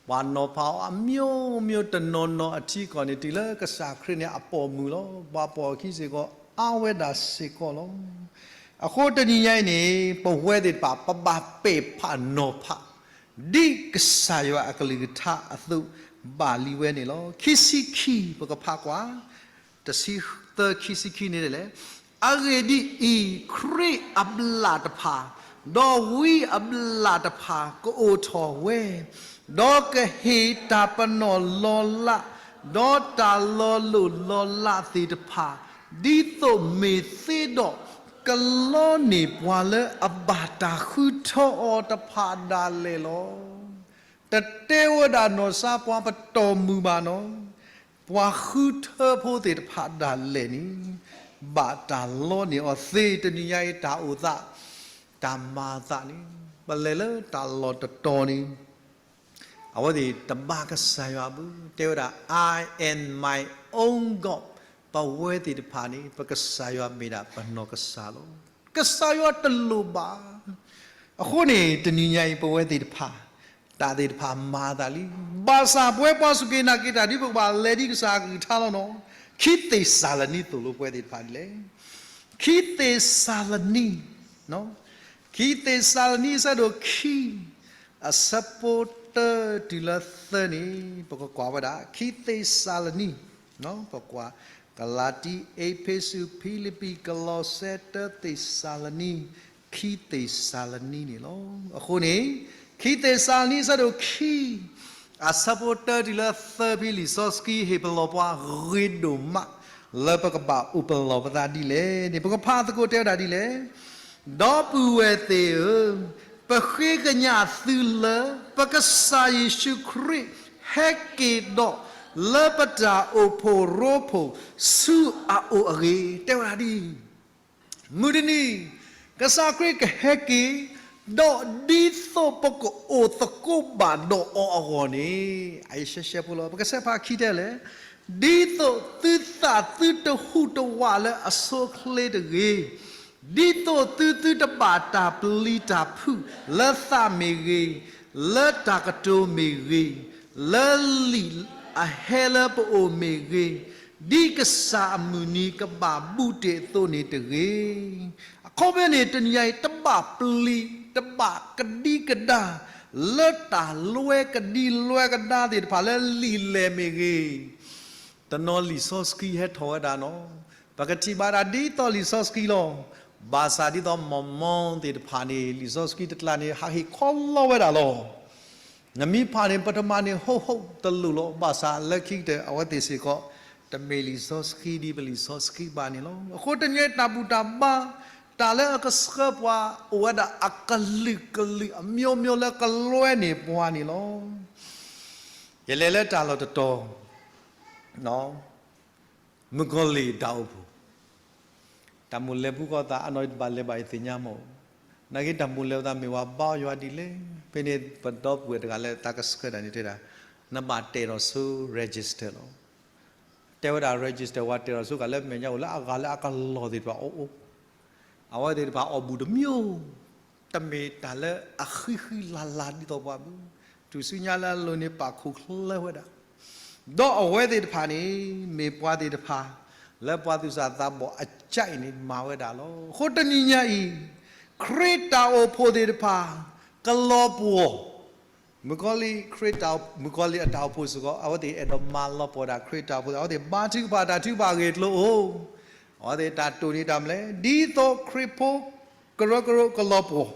ပှၤနီၤဖးအီၤအမျိုးမျိုး တနီၤနီၤအထံအကီၢ်န့ၣ် တုၤလၢကစၢ်ခရံာ်န့ၣ်အပိာ်မုၣ်လီၤ. ပှၤပိာ်အခံစ့ၢ်ကီး အါဝဲဒၣ်စ့ၢ်ကီးလီၤ. အဃိတနံၤညါအံၤန့ၣ် ပဝဲသ့ၣ်တဖၣ် ပဘၣ်ပဲာ်ဖးနီၤဖး ဒ်ကစၢ်ယွၤအကလုၢ်ကထါအသိး ဘၣ်လံဝဲန့ၣ်လီၤ. ခံဆံခံ ပကဖးကွၢ် တဆံသၢ ခံဆံခံန့ၣ်လဲၣ်. အဂ့ၢ်ဒ်အံၤ, ခရံာ်အဘျၣ်တဖၣ်, ဒီးဝံအဘျၣ်တဖၣ် ကအိၣ်ထီၣ်ဝဲ, ဒီးကဟ့ၣ်တၢ်ပနီၣ်လီၤလး, ဒီးတၢ်လီၤလိၢ်လီၤလးသ့ၣ်တဖၣ်, ဒ်သိးမ့ၢ်သ့ဒီး ကလီန့ၢ်ပှၤလၢအဘၣ်တၢ်ဃုထၢအီၤတဖၣ်ဒၣ်လဲာ်လီၤ. တတဲဝဲဒၣ်နီၢ်စါပှၤပတီၢ်မုၢ်ဘၣ်နီၤ, ပှၤဃုထၢဖိသ့ၣ်တဖၣ်ဒၣ်လဲာ်န့ၣ် ဘၣ်တၢ်လီန့ၢ်အီၤသ့. တနံၤညါအံၤ တၢ်အိၣ်သး တၢ်မၤအသးန့ၣ် ပလဲၤလၢတၢ်လီၢ်တတီၤန့ၣ် အဝဲသ့ၣ်တဘၣ်ကစၢ်ယွၤဘၣ်, တဲဝဲဒၣ် I am my own God, ပဝဲသ့ၣ်တဖၣ်န့ၣ် ပကစၢ်ယွၤမ့ၢ်ဒၣ်ပနီၢ်ကစၢ်လီၤ. ကစၢ်ယွၤတလိၣ်ဘၣ်. အဃိန့ၣ် တနံၤညါအံၤ ပဝဲသ့ၣ်တဖၣ် တၢ်သ့ၣ်တဖၣ်မၤအသးလံ. ဘၣ်ဆၣ်ပဝဲပှၤစူၢ်က့ၤနာ်က့ၤတၢ်ဒ် ပကဘၣ်လဲၤဒ်ကစၢ်အကလုၢ်ကထါလီၤနီၤ. ခံသ့းစၤလနံသိၣ်လိပဝဲသ့ၣ်တဖၣ်ဒ်လဲၣ်. ခံသ့းစၤလနံ ခံသ့းစၤလနံ အဆၢဒိၣ်ခံ အဆၢဖိတၢတုၤလၢသၢန့ၣ် ပကကွၢ်ဝဲဒၣ် ခံသ့းစၤလနံ, ပကွၢ် ကလၤတံ, အ့းဖ့းစူး, ဖံလံးပံး, ကလီးစဲ, တၢသ့းစၤလနံ, ခံသ့းစၤလနံန့ၣ်လီၤ. အဃိန့ၣ် ခံသ့းစၤလနံ အဆၢဒိၣ်ခံ အဆၢဖိတၢတုၤလၢသၢဖဲ လံာ်စီဆှံဟ့ၣ်ပလီၢ်ပှၤဂ့ၤဒိၣ်မး လၢပကဘၣ်အိၣ်ပလီၢ်ပသးဒ်လဲၣ်န့ၣ် ပကဖးသကိးတဲဝဲဒၣ်ဒ်လဲၣ်. ဒီပုၢ်ဝဲၢ်သ့ၣ်ဧၢ, ပဃ့ကညးသုလၢ ပကစၢ်ယ့ၣ်ၡူးခရံာ်ဟဲက့ၤဒီး လၢပတၢ်အိၣ်ဖှိၣ်ရိဖှိၣ်ဆူအအိၣ်အဂ့ၢ် တဲဝဲဒၣ်ဒ် မုၢ်တနံၤ ကစၢ်ခရံာ်ကဟဲက့ၤ, ဒီးဒ်သိးပကအိၣ်သကိးဘၣ်ဒီးအီၤအဂီၢ်န့ၣ် အယရှဲရှဲဖိလီၤ. ပကဆဲးဖးခံတဲလဲၣ်, ဒ်သိးသုသးသုတဟူးတဝးလၢအဆိအချ့တဂ့ၤ, ဒ်သိးသုသုတဘၣ်တၢ်ပျံၤတၢ်ဖုးလၢသးမ့ၢ်ဂ့ၤ, လၢတၢ်ကတိၤမ့ၢ်ဂ့ၤ, လၢလံာ်အဟဲလၢပအိၣ်မ့ၢ်ဂ့ၤ, ဒ်ကစၢ်အမုၢ်နံၤကဘၣ်ဘူးတ့ၢ်အသိးန့ၣ်တဂ့ၤ. အခီပညီန့ၣ် တနံၤညါအံၤ တဘၣ်ပျံၤ တဘၣ်ကဒံကဒါ လၢတၢ်လွဲကဒံလွဲကဒါသ့ၣ်တဖၣ်လၢလံာ်လဲၢ်မ့ၢ်ဂ့ၤ, တနီၤလံာ်စီဆှံဟဲထီၣ်ဝဲဒၣ်နီၤ, ပကထံၣ်ဘၣ်ဒၣ်ဒ်သိးလံာ်စီဆှံလီၤ. ဘၣ်ဆၣ်ဒ်သိးမီၢ်မီၢ်သ့ၣ်တဖၣ်န့ၣ် လံာ်စီဆှံတကျါန့ၣ် ဟးဟ့ၣ်ခီလီဝဲဒၣ်လီၤ. နမ့ၢ်ဖးန့ၣ် ပထမန့ၣ် ဟုတ်ဟုတ် တလိၣ်လီၤ. ဘၣ်ဆၣ်လၢခံကတၢၢ် အဝဲသ့ၣ်စ့ၢ်ကီး တမ့ၢ်လံာ်စီဆှံဒ်ပလံာ်စီဆှံဘၣ်န့ၣ်လီၤ. အဃိတနံၤညါအံၤ တၢ်ဘူၣ်တၢ်ဘါ တၢ်လၢအကဆှၢပှၤ အိၣ်ဝဲဒၣ်အကလုာ်ကလုာ် အမျိုးမျိုး လၢကလွဲန့ၢ်ပှၤန့ၣ်လီၤ. ယလဲၤလၢတၢ်လီၢ်တတီၤ မုၣ်ကီၤလံၢ်တၢ်အိၣ်ဖှိၣ်, တၢ်မိၣ်လဲၤဖုဃီသး အနီၢ်တဘၣ်လဲၤဘၣ်ယသ့ၣ်ညါမး, နာ်က့တၢ်မိၣ်လဲၤသးမ့ၢ်ဝဲဘါယွၤဒ်လဲၣ်, ဖဲန့ၣ်ပဒီပုၢ်ဝဲၢ်တဂၤလၢတၢ်ကဆှၢတၢ်န့ၣ်တဲဒၣ်, နဘၣ်တဲထီၣ်ဆူ register လီၤ. တဲဝဲဒၣ် register ဝဲတဲထီၣ်ဆူကလဲၣ် မဲာ်ညါအိၣ်လၢအဂၤလၢအကလီၢ်သ့ၣ်တဖၣ်အအိၣ်, အဝဲသ့ၣ်တဖၣ်အီၣ်ဘူၣ်တမျိုး, တမ့ၢ်တၢ်လၢအဃံဃံလၤလၤဒ်သိးပှၤဘၣ်, တုၤဆူညါလၢအလိၤန့ၣ် ပာ်ခိၣ်ချၢဝဲဒၣ်, ဒီးအဝဲသ့ၣ်တဖၣ်န့ၣ် မ့ၢ်ပှၤသ့ၣ်တဖၣ် လၢပှၤသူၣ်စၢ်သးဘီၣ်အကၠဲးန့ၣ် မၤဝဲဒၣ်လီၤ. အဃိတနံၤညါအံၤ ခရံာ်တၢ်အိၣ်ဖှိၣ်သ့ၣ်တဖၣ် ကလီၤပှီၢ် မုၣ်ကီၤလံၢ်ခရံာ်တၢ်, မုၣ်ကီၤလံၢ်အတၢ်အိၣ်ဖှိၣ်စ့ၢ်ကီး အဝဲသ့ၣ်အဲၣ်ဒိးမၤလီၤပှီၢ်ဒၣ်ခရံာ်တၢ်အိၣ်ဖှိၣ်, အဝဲသ့ၣ်ဘါထုကဖၣ်တၢ်ထုကဖၣ်အဂ့ၢ်အကျိၤအိၣ်, အဝဲသ့ၣ်တၢ်တိာ်န့ၢ်တၢ်မနုၤလဲၣ်, ဒ်သိးခရံာ်ဖိကရၢကရိကလီၤပှီၢ်,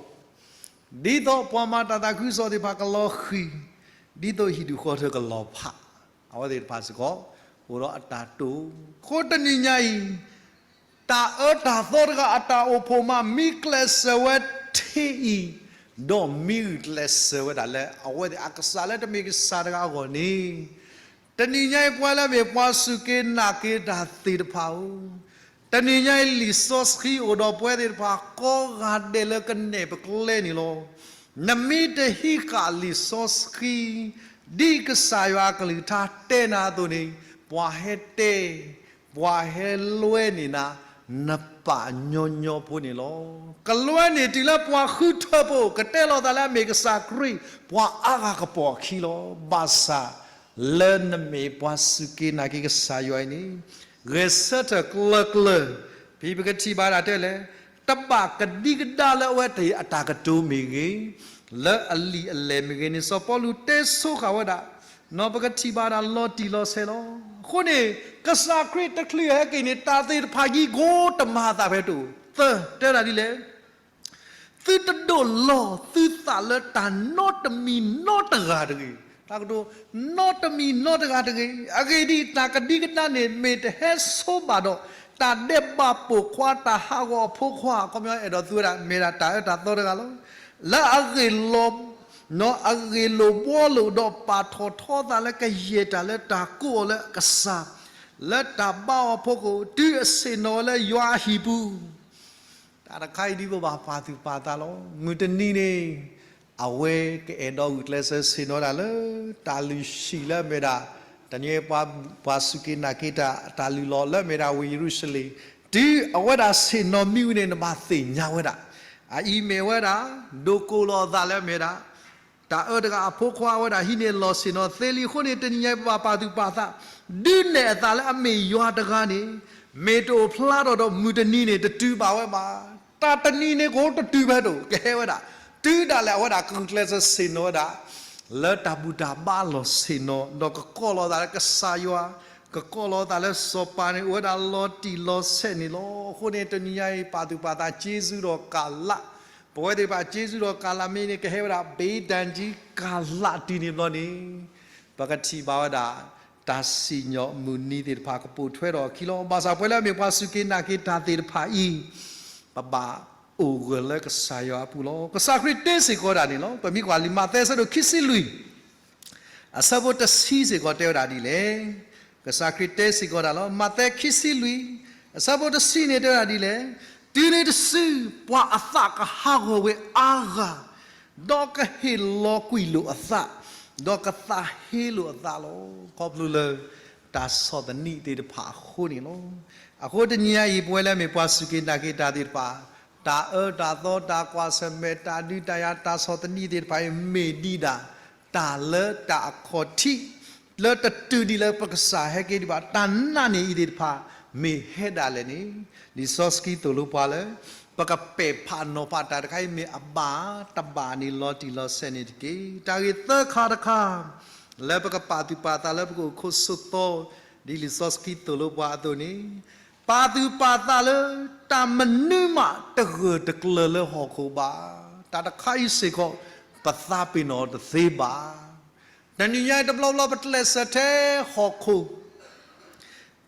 ဒ်သိးပှၤမၤတၢ်သးခုကစီၣ်သ့ၣ်တဖၣ်ကလီၤဃံၤ, ဒ်သိးဟံၣ်ဒူၣ်ဃီထၢကလီၤဖး, အဝဲသ့ၣ်တဖၣ်စ့ၢ်ကီး အိၣ်ဒီးအတၢ်တိာ်, အဃိတနံၤညါအံၤ တၢ်အၢတၢ်သီတဂၤအတၢ်အိၣ်ဖှိၣ်မး မ့ၢ်ကျဲးစၢးဝဲထံအံၤ ဒီးမ့ၢ်ဂုာ်ကျဲးစၢးဝဲဒၣ်လၢ အဝဲသ့ၣ်အကစၢ်လၢတမ့ၢ်ကစၢ်တဂၤအဂီၢ်န့ၣ်, တနံၤညါအံၤ ပဝဲလၢအမ့ၢ်ပှၤစူၢ်က့ၤနာ်က့ၤတၢ်သ့ၣ်တဖၣ်ဧၢ, တနံၤညါအံၤ လံာ်စီဆှံအိၣ်ဒီးပဝဲသ့ၣ်တဖၣ်ကိးဂၤဒဲးလၢကနဲၣ်ပကျဲန့ၣ်လီၤ. နမ့ၢ်တဟံးဃာ်လံာ်စီဆှံ ဒ်ကစၢ်ယွၤအကလုၢ်ကထါတဲနၤအသိးန့ၣ်, ပှၤဟဲတဲ, ပှၤဟဲလွဲန့ၢ်နၤ, နပာ်ညီညီဖိန့ၣ်လီၤ. ကလွဲန့ၢ်တုၤလၢပှၤဃုထၢပအိၣ် ကတဲလိာ်သးလၢအမ့ၢ်ကစၢ်ခရံာ် ပှၤအါဂၤကပီၤအခံလီၤ. ဘၣ်ဆၣ် လၢနမ့ၢ်ပှၤစူၢ်က့ၤနာ်က့ၤကစၢ်ယွၤအံၤန့ၣ်, ဂဲၤဆၢထၢၣ်ကျၢၤကျၢၤ, ဖဲပကထံၣ်ဘၣ်ဒၣ်တဲလဲၣ်, တဘၣ်ကဒံကဒါလၢအဝဲသ့ၣ်အတၢ်ကတိၤမ့ၢ်ဂ့ၤ, လၢအလံာ်အလဲၢ်မ့ၢ်ဂ့ၤန့ၣ် စီၤပီလူးတဲဆိဃာ်ဝဲဒၣ်, ပကထံၣ်ဘၣ်ဒၣ်လီၤတံၢ်လီၤဆဲးလီၤ. အဃိန့ၣ် ကစၢ်ခရံာ်တချုးဟဲက့ၤန့ၣ် တၢ်သ့ၣ်တဖၣ်ယံၤကိးတမၤအသးဖဲတအိၣ်, သၢ, တဲဒၣ်ဒ်လဲၣ် သုတဒိးလီၤသုသးလၢတၢ်နီတမံၤနီတဂၤတဂ့ၤ. တၢ်ကတိၤ နီတမံၤနီတဂၤတဂ့ၤ. အဂ့ၢ်ဒ်အံၤ, တၢ်ကဒံကဒါန့ၣ် မ့ၢ်တဟဲဆိဘၣ်ဒီး တၢ်ဒဲးဘးပိာ်ခွါ တၢ်ဟးဂီၤအဖိခွါ, အခီပညီအဲၣ်ဒိးသူဝဲဒၣ် မ့ၢ်ဒၣ်တၢ်အၢတၢ်သီတဂၤလီၤ. လၢအဂ့ၢ်လီၤ အဂ့ၢ်လိာ်ဘှီလိာ်ဒီး ပာ်ထီၣ်ထီသးလၢကယဲၢ်တၢ်လၢတၢ်ကိးအီၤလၢအကစၢ်, လၢတၢ်ဘါအီၤအဖီခိၣ် တုၤအဆ့ၣ်နီၤဝဲလၢယွၤအဟံၣ်ပူၤ တၢ်တခါအံၤဒ်ပဘၣ်ပာ်သူၣ်ပာ်သးလီၤ. မုၢ်တနံၤန့ၣ် အဝဲကအဲၣ်ဒိးဂုာ်ကျဲးစၢးဆ့ၣ်နီၤတၢ်လၢ တၢ်လုၢ်ဟံၣ်လၢအမ့ၢ်ဒၣ် တနံၤပှၤစူၢ်က့ၤနာ်က့ၤတၢ် တၢ်လုၢ်လီၢ်လၢအမ့ၢ်ဒၣ်ဝ့ၢ်ယရူၤၡလ့ၣ်, တုၤအဝဲဒၣ်ဆ့ၣ်နီၤမံဝံၤန့ၣ် နဘၣ်သ့ၣ်ညါဝဲဒၣ်. အအံၤမ့ၢ်ဝဲဒၣ် ဒိးကိးလီၤအသးလၢအမ့ၢ်ဒၣ် တၢ်အၢတဂၤအဖိခွါဝဲဒၣ်ဟံးန့ၢ်လီၢ်ဆ့ၣ်နီၤသ့လံ. အဃိန့ၣ် တနံၤညါအံၤပဘၣ်ပာ်သူၣ်ပာ်သး, ဒုးနဲၣ်အသးလၢအမ့ၢ်ယွၤတဂၤန့ၣ် မ့ၢ်တအိၣ်ဖျါထီၣ်ဒီး မုၢ်တနံၤန့ၣ် တတုၤဘၣ်ဝဲဘၣ်. တၢ်တနံၤန့ၣ်ကအိၣ်တတုၤဖဲတအိၣ် ကဟဲဝဲဒၣ်, တုၤဒၣ်လဲာ်အဝဲဒၣ်ကဂုာ်ကျဲးစၢးဆ့ၣ်နီၤဝဲဒၣ် လၢတၢ်ဘူၣ်တၢ်ဘါလီၢ်ဆ့ၣ်နီၤ ဒီးကကိးလီၤသးလၢကစၢ်ယွၤ, ကကိးလီၤသးလၢစီၤပၤန့ၣ် အိၣ်ဝဲဒၣ်လီၤတံၢ်လီၤဆဲးန့ၣ်လီၤ. အဃိန့ၣ် တနံၤညါအံၤ ပာ်သူၣ်ပာ်သး ကျေးဇူးတော်ကာလ, ပဝဲသ့ၣ်တဖၣ် ကျေးဇူးတော်ကာလ မ့ၢ်န့ၣ် ကဟဲဝဲဒၣ် ဘ့တၢ်ကံကၤလးတုၤန့ၣ်ဘျီန့ၣ် ပကထံၣ်ဘၣ်ဝဲဒၣ် တၢ်စံၣ်ညီၣ်မုၢ်နံၤသ့ၣ်တဖၣ်ကပိာ်ထွဲထီၣ်အခံလီၤ. ဘၣ်ဆၣ်ပဝဲလၢအမ့ၢ်ပှၤစူၢ်က့ၤနာ်က့ၤတၢ်သ့ၣ်တဖၣ်အံၤ ပဘၣ်အိၣ်ဂၢၢ်လၢကစၢ်ယွၤအပူၤလီၤ. ကစၢ်ခရံာ်တဲစ့ၢ်ကီးဒၣ်န့ၣ်လီၤ. ပမ့ၢ်ကွၢ်လံာ်မးသဲအဆၢဒိၣ်ခံဆံလွံၢ် အဆၢဖိတဆံစ့ၢ်ကီးတဲဝဲဒၣ်ဒ်လဲၣ်. ကစၢ်ခရံာ်တဲစ့ၢ်ကီးဒၣ်လီၤ. မးသဲခံဆံလွံၢ် အဆၢဖိတဆံန့ၣ်တဲဝဲဒၣ်ဒ်လဲၣ်. တုၤနုၤတစု ပှၤအသးကဟးဂီၤဝဲအါဂၤ, ဒီးကဟ့ၣ်လီၤကွံာ်လိာ်အသး, ဒီးကသးဟ့လိာ်အသးလီၤ. ခီဖျိလၢ တၢ်ဆီၣ်သနံးသ့ၣ်တဖၣ်အဃိန့ၣ်လီၤ. အဃိတနံၤညါအံၤ ပဝဲလၢအမ့ၢ်ပှၤစူၢ်က့ၤနာ်က့ၤတၢ်သ့ၣ်တဖၣ် တၢ်အၢတၢ်သီ တၢ်ကွၢ်ဆၢၣ်မဲာ် တၢ်ဒုးတၢ်ယၤ တၢ်ဆီၣ်သနံးသ့ၣ်တဖၣ်အံၤ မ့ၢ်ဒံးဒၣ် တၢ်လၢတၢ်အခီၣ်ထံး လၢတတုၤဒံးလၢပကစၢ်ဟဲက့ၤဒံးဘၣ်. တၢ်နာ်န့ၢ်အံၤသ့ၣ်တဖၣ် မ့ၢ်ဟဲဒၣ်လဲာ်န့ၣ် လံာ်စီဆှံသိၣ်လိပှၤလၢ ပကပဲာ်ဖးနီၤဖးတၢ်တခါအံၤမ့ၢ်အဘၣ်တဘၣ်န့ၣ် လီၤတံၢ်လီၤဆဲးန့ၣ်တက့ၢ်. တၢ်ဂ့ၢ်သၢခါတခါ လၢပကပာ်သူၣ်ပာ်သးလၢပကအိၣ်ခိးဆိးသီ ဒ်လံာ်စီဆှံသိၣ်လိပှၤအသိးန့ၣ် ပာ်သူၣ်ပာ်သးလၢ တၢ်မနုၤမးတဂၢၢ်တကျၢၤလၢဟီၣ်ခိၣ်ဘၣ်. တၢ်တခါအံၤစ့ၢ်ကီး ပသးပ့ၤနီၣ်တသ့ဘၣ်. တနံၤညါအံၤတဘျီဘျီ ပကျဲးစၢးထဲဟီၣ်ခိၣ်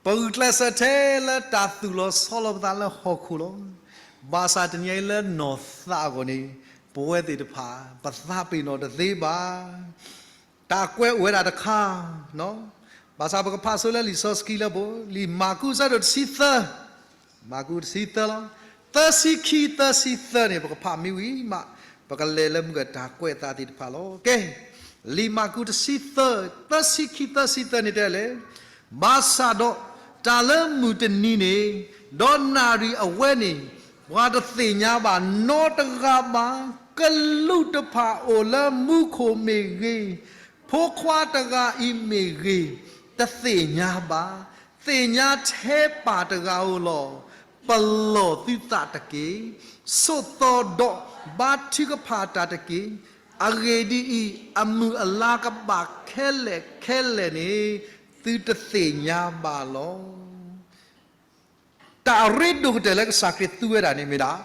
ပဂုာ်ကျဲးစၢးထဲလၢတၢ်သူၣ်လီၤဆီလီၤပသးလၢဟီၣ်ခိၣ်လီၤ. ဘၣ်ဆၣ်တနံၤညါအံၤလၢနီၢ်သးအဂီၢ်န့ၣ် ပဝဲသ့ၣ်တဖၣ် ပသးပ့ၤနီၣ်တသ့ဘၣ်. တၢ်ကွဲးအိၣ်ဝဲဒၣ်တခါ, ဘၣ်ဆၣ်ပကဖးဆိလၢလံာ်စီဆှံလၢပအိၣ် လံာ်မၢ်ကူးအဆၢဒိၣ်တဆံသၢ မၢ်ကူးတဆံသၢလီၤ. သၢဆံခံ သၢဆံသၢန့ၣ် ပကဖးမ့ၢ်ဝံၤမး ပကလဲၤလၢမုၢ်ကတၢ်ကွဲးအသးသ့ၣ်တဖၣ်လီၤ. ကဲ, လံာ်မၢ်ကူးတဆံသၢ, သၢဆံခံ သၢဆံသၢန့ၣ်တဲလဲၣ်, ဘၣ်ဆၣ်ဒီး တၢ်လၢမုၢ်တနံၤန့ၣ် ဒီးနၣ်ရံၣ်အဝဲန့ၣ် ပှၤတသ့ၣ်ညါဘၣ်နီတဂၤဘၣ်. ကလူးတဖၣ်အိၣ်လၢမူခိၣ်မ့ၢ်ဂ့ၤ, ဖိခွါတဂၤအံၤမ့ၢ်ဂ့ၤ, တသ့ၣ်ညါဘၣ်. သ့ၣ်ညါထဲပၢ်တဂၤဧိၤလီၤ. ပလီၢ်သုသးတက့ၢ်. ဆိးသီဒီးဘါထုကဖၣ်တၢ်တက့ၢ်. အဂ့ၢ်ဒ်အံၤ, အမုၢ်အလါကဘၣ်ခဲလၢာ်ခဲလၢာ်န့ၣ် သုတသ့ၣ်ညါဘၣ်လီၤ. တၢ်အရ့ဒိၣ်ကတၢၢ်လၢကစၢ်ခရံာ်သူဝဲဒၣ်န့ၣ်မ့ၢ်ဒၣ်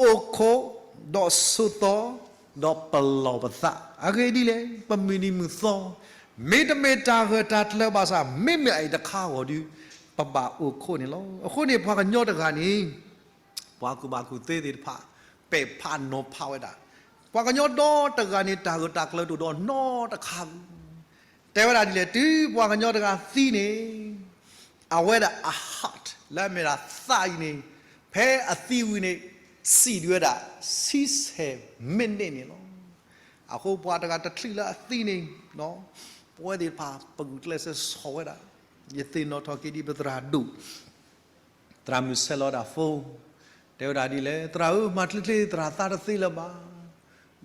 အိၣ်ခိး, ဒီးဆိးသီ, ဒီးပလီၢ်ပသး. အဂ့ၢ်ဒ်လဲၣ်, ပမုၢ်နံၤမုၢ်သီ, မ့တမ့ၢ်တၢ်ဂၢၢ်တၢ်ကျၢၤဘၣ်ဆၣ် မ့မ့ၢ်အအံၤတခါအဂီၢ်ဒီး ပဘၣ်အိၣ်ခိးန့ၣ်လီၤ. အဃိန့ၣ် ပှၤကညီတဂၤန့ၣ် ပှၤကူၣ်ဘၣ်ကူၣ်သ့သ့ၣ်တဖၣ် ပဲာ်ဖးနီၤဖးဝဲဒၣ်, ပှၤကညီဒီတဂၤန့ၣ် တၢ်ဂၢၢ်တၢ်ကျၢၤတအိၣ်ဒီးနီတခါ, တဲဝဲဒၣ်ဒ်လဲၣ်, တုၤပှၤကညီတဂၤသံန့ၣ် အဝဲဒၣ်အ heart လၢအမ့ၢ်ဒၣ်သးအံၤန့ၣ် ဖဲအသံဝံၤန့ၣ် စံၣ်ဒုးဝဲဒၣ် ဆံဆဲၣ် minute န့ၣ်လီၤ. အဃိပှၤတဂၤတချုးလၢအသံန့ၣ် ပဝဲသ့ၣ်တဖၣ် ပဂုာ်ကျဲးစၢးဆီၣ်ဝဲဒၣ်, ယသ့ၣ်နီၣ်ထီၣ်က့ၤဒ်ပသရၣ်ဒိၣ် သရၣ်မုၣ်ဆဲးလီၤဒၣ် phone တဲဝဲဒၣ်ဒ်လဲၣ်, သရၣ်ဧၢ, မၤချ့ချ့ သရၣ်သးတသ့လၢၤဘၣ်.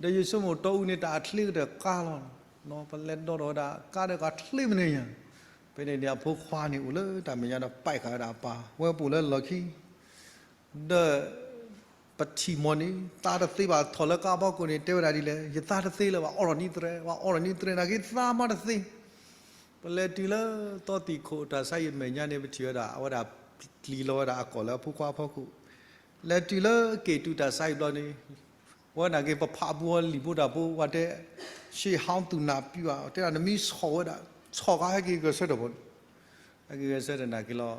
ဒီးယဆိကမိၣ်တီအူန့ၣ် တၢ်အချ့ကတၢၢ်ကါလီၤ. ပလဲၤဒီးထီၣ်ဝဲဒၣ်ကါဒီးကါချ့မနုၤညါ, ဖဲန့ၣ်န့ၣ် အဖိခွါန့ၣ်အိၣ်လၢတၢ်မဲာ်ညါဒီး ပာ်ဃာ်ဝဲဒၣ်အပၢ် ဝဲပအိၣ်လၢလီၢ်ခံ ဒီး ပထံၣ်မီၢ်န့ၣ် သးတသ့ဘၣ် ထီၣ်လၢကါဖီခိၣ်န့ၣ် တဲဝဲဒၣ်ဒ်လဲၣ်, ယသးတသ့လၢၤဘၣ်, အီၣ်ထီၣ်နံၤသရဲ, ဝဲအီၣ်ထီၣ်နံၤသရဲ နာ်က့သးမးတသ့. ပလဲၤတုၤလၢသီသံၣ်ခိၣ်တၢ်ဆါဟံၣ်အမဲာ်ညါန့ၣ် ပထံၣ်ဝဲဒၣ် အဝဲဒၣ်ပျံၤလီၤဝဲဒၣ်အကီၢ်လၢအဖိခွါအဖီခိၣ်, လဲၤတုၤလၢက့ၣ်တူၢ်တၢ်ဆါဟံၣ်ဘျီန့ၣ် ဝဲနာ်က့ ပဖးအပူၤဝဲလံာ်ဖိတၢ်ဖိ ဝဲတဲ ရှေ့ဟောင်းသူနာပြု ဧါ, တဲဒၣ်နမ့ၢ်ဆီၣ်ဝဲဒၣ် ဆီၣ်ဃာ်ဟဲက့ၤဂဲၤဆၢထၢၣ်ဘီန့ၣ် ဟဲက့ၤဂဲၤဆၢထၢၣ်နာ်က့လီ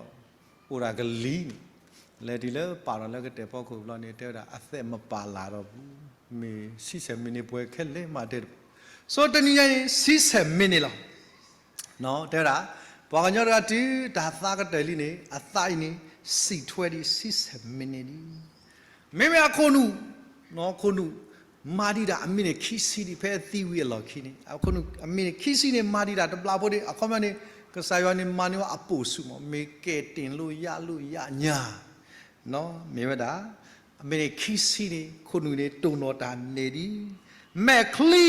ၤ, အိၣ်ဒၣ်ကလံၤန့ၣ်, လဲၤတုၤလၢပာ်ထီၣ်လၢကတဲာ်ဖီခိၣ်ဘျီန့ၣ် တဲဝဲဒၣ်အသက်မပါလာတော့ဘူး, မ့ၢ်ဆံဆဲၣ် minute ပှဲၤခဲလၢာ်မးတဲတဘၣ်. ဆိတနံၤညါအံၤ ဆံဆဲၣ် minute လီၤ. တဲဝဲဒၣ် ပှၤကညီတဂၤတုၤတၢ်သးကတၢၢ်လံန့ၣ် အသးအံၤန့ၣ် စံၣ်ထွဲဒံး ဆံဆဲၣ် minute ဒံး. မ့မ့ၢ်အခိၣ်နူာ်, ခိၣ်နူာ် မၤဒံးတၢ်အမံးနံးခံဆံဒံး ဖဲအသံဝံၤအလီၢ်ခံန့ၣ် အခိၣ်နူာ်အမံးနံးခံဆံန့ၣ် မၤဒံးတၢ်တဘျီဖိဒံး အခီပညီန့ၣ် ကစၢ်ယွၤန့ၣ်မၤန့ၢ်ဝဲအပိာ်ဆူၣ်မး မ့ၢ်ကဲတ့ၢ်လိယၣ်လိယၣ်ညါ မ့ၢ်ဝဲဒၣ် အမံးနံးခံဆံန့ၣ် ခိၣ်နူာ်န့ၣ် တိၢ်နီၣ်တၢ်နဲၣ်ဒံး မဲာ်ချံ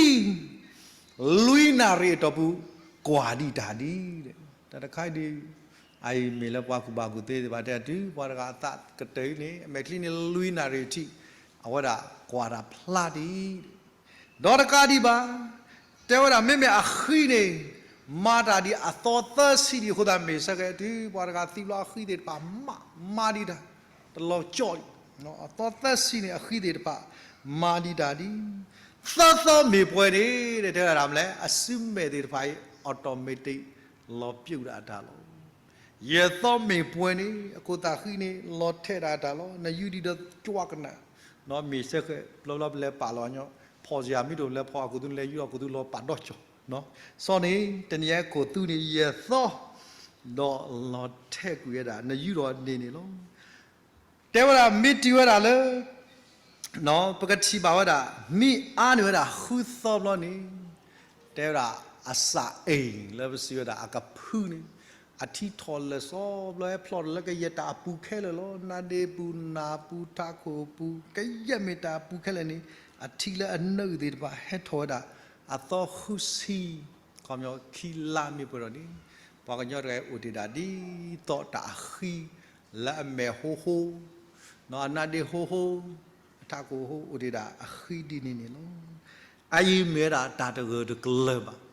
လွံၢ်နၣ်ရံၣ်အတီၢ်ပူၤ ကွၢ်ဒံးတၢ်ဒံး တၢ်တခါအံၤဒုး အအံၤမ့ၢ်လၢပှၤကူၣ်ဘၣ်ကူၣ်သ့သ့ၣ်တဖၣ်တဲတုၤ ပှၤတဂၤအသးကတၢၢ်အံၤန့ၣ် အမဲာ်ချံန့ၣ် လွံၢ်နၣ်ရံၣ်ထံး အဝဲဒၣ်ကွၢ်တၢ်ဖျါဒံး ဒီးတကးဒံးဘၣ် တဲဝဲဒၣ်မ့မ့ၢ်အဃံန့ၣ် မၤတၢ်ဒံးအသီသၢဆံဒံးအဃိသတး မ့ၢ်ဆၢကဲတုၤပှၤတဂၤသံဘျီအဃံသ့ၣ်တဖၣ် မၤဒံးတၢ် တလီၤကၠီၣ်အံၤ အသီသၢဆံန့ၣ် အဃံသ့ၣ်တဖၣ် မၤဒံးတၢ်ဒံး သၢသီမ့ၢ်ပှဲၤန့ၣ် တဲဝဲဒၣ်မနုၤလဲၣ် အစုမဲာ်သ့ၣ်တဖၣ်အံၤ automatic လီၤပျံၤဒၣ်အတၢ်လီၤ. ယဲၢ်သီမ့ၢ်ပှဲၤန့ၣ် အခိၣ်သးဃံန့ၣ် လီၤထဲးဒၣ်အတၢ်လီၤ. နယူဒံးဒီးကွၢ်ကနၣ် မ့ၢ်ဆၢဃဲ ဘျီဘျီပလဲၤပာ်လီၤညီ ဖီၣ်စယၤမ့ၢ်တအိၣ်လဲၤဖီၣ်အခိၣ်သူန့ၣ် လဲၤယူဒီးခိၣ်သူလီၤပာ်ဒီကၠီၣ် စီၤန့ၣ် တနံၤအံၤခိၣ်သူန့ၣ် ယဲၢ်သီ ဒီးလီၤထဲးကွံာ်ဝဲဒၣ် နယူဒီးန့ၣ်န့ၣ်လီၤ. တဲဝဲဒၣ်မ့ၢ်တုၤဝဲဒၣ်လၢ ပကထံၣ်ဘၣ်ဝဲဒၣ် မ့ၢ်အါန့ၢ်ဝဲဒၣ်ဃုသီဘျီန့ၣ် တဲဝဲဒၣ် အစၣ်အ့ၣ်လၢပစံးဝဲဒၣ်အကဖုန့ၣ် အထံထီၣ်လၢာ်စီဘျီ ဟဲဖျိးထီၣ်လၢကယဲၢ်တၢ်အပူၤခဲလၢာ်လီၤ. နါဒ့ပူၤ နၢ်ပူၤ ထးခိၣ်ပူၤ ကယဲၢ်မ့ၢ်တၢ်အပူၤခဲလၢာ်န့ၣ် အထံလၢအနၢအုၣ်သ့ၣ်တဖၣ် ဟဲထီၣ်ဝဲဒၣ် အသီဃုဆံ ခီပညီခံလါမ့ၢ်ပှဲၤထီၣ်န့ၣ် ပှၤကညီတဂၤအိၣ်တ့ၢ်ဒၣ်ဒ်သိးတၢ်အဃံ လၢအမဲာ်ဟိဟိ အနါဒ့ဟိဟိ အထးခိၣ်ဟိ အိၣ်တ့ၢ်ဒၣ်အဃံဒ်န့ၣ်န့ၣ်လီၤ. အအံၤမ့ၢ်ဝဲဒၣ်တၢ်တဂၢၢ်တကျၢၤဘၣ်.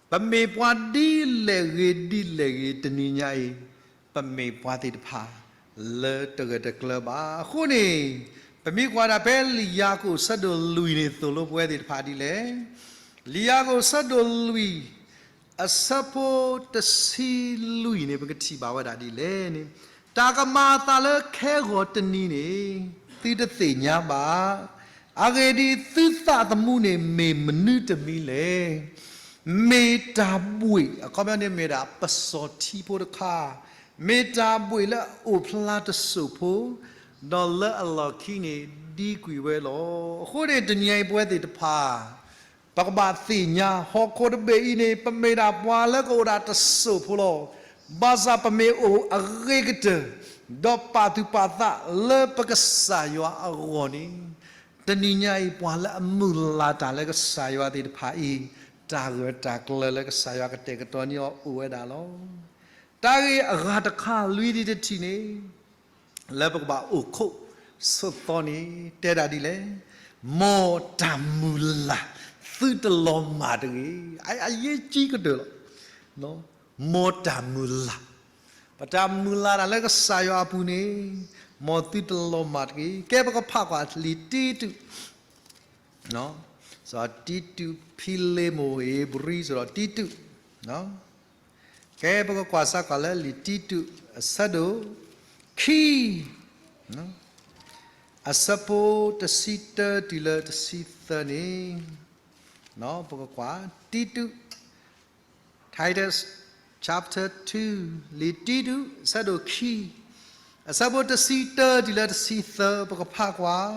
ပမ့ၢ်ပှၤဒ်လဲၣ်ဂ့ၤဒ်လဲၣ်ဂ့ၤ တနံၤညါအံၤ ပမ့ၢ်ပှၤသ့ၣ်တဖၣ် လၢတဂၢၢ်တကျၢၤဘၣ်. အဃိန့ၣ် ပမ့ၢ်ကွၢ်ဒၣ်ဖဲလံာ်ယၤကိာ်ဆၢဒိၣ်လွံၢ်န့ၣ် သိၣ်လိပဝဲသ့ၣ်တဖၣ်ဒ်လဲၣ်. လံာ်ယၤကိာ်ဆၢဒိၣ်လွံၢ် အဆၢဖိတဆံလွံၢ်န့ၣ် ပကထံၣ်ဘၣ်ဝဲဒၣ်ဒ်လဲၣ်န့ၣ်, တၢ်ကမၤအသးလၢခဲဂီၤတနံၤန့ၣ် သုတသ့ၣ်ညါဘၣ်. အဂ့ၢ်ဒ်အံၤ, သုသးသမူန့ၣ် မ့ၢ်မနုၤတမံၤလဲၣ်. မ့ၢ်တၢ်ဘှ့ၣ်, အခီပညီန့ၣ်မ့ၢ်ဒၣ်ပစီၤထံဖိတခါ, မ့ၢ်တၢ်ဘှ့ၣ်လၢအအိၣ်ဖျါတစိၢ်ဖိ, ဒီးလၢအလီၢ်ခံန့ၣ် ဒံကွံာ်ဝဲလီၤ. အဃိန့ၣ် တနံၤအံၤပဝဲသ့ၣ်တဖၣ် ပကဘၣ်သ့ၣ်ညါ ဟီၣ်ခိၣ်တဘ့ၣ်အံၤန့ၣ် ပမ့ၢ်ဒၣ်ပှၤလၢကအိၣ်ဒၣ်တစိၢ်ဖိလီၤ. ဘၣ်ဆၣ်ပမ့ၢ်အိၣ်အဂ့ၤကတၢၢ် ဒီးပာ်သူၣ်ပာ်သးလၢပကစၢ်ယွၤအဂီၢ်န့ၣ်, တနံၤညါအံၤ ပှၤလၢအမုၢ်လၢ်တၢ်လၢကစၢ်ယွၤသ့ၣ်တဖၣ်အံၤ, တၢ်ဂၢၢ်တၢ်ကျၢၤလၢကစၢ်ယွၤကတဲာ်ကတီၤန့ၢ်အီၤအိၣ်ဝဲဒၣ်လီၤ. တၢ်ဂ့ၢ်အဂၤတခါလွံၢ်ဒံးတထံၣ်န့ၣ် လၢပကဘၣ်အိၣ်ခိးဆိးသီန့ၣ် တဲဒၣ်ဒ်လဲၣ်, မ်တၢ်မုၢ်လၢ်သုတလီၤမၢ်တဂ့ၤ. အအရေးကြီးကတၢၢ်လီၤ. မ်တၢ်မုၢ်လၢ်, ပတၢ်မုၢ်လၢ်တၢ်လၢကစၢ်ယွၤအပူၤန့ၣ်, မ်သုတလီၤမၢ်တဂ့ၤ. ကဲပကဖးကွၢ်လံာ်တံတူး စီၤတံတူး ဖံလ့မိၣ် ဧ့ၤဘြံၤ စီၤတံတူး, ကဲပကကွၢ်စၢ်ကွၢ်လၢလံာ်တံတူး အဆၢဒိၣ်ခံ, အ အဆၢဖိတဆံတၢတုၤလၢတဆံသၢန့ၣ်, ပကကွၢ် တံတူး, Titus chapter two, လံာ်တံတူး အဆၢဒိၣ်ခံ, အဆၢဖိတဆံတၢတုၤလၢတဆံသၢ ပကဖးကွၢ်,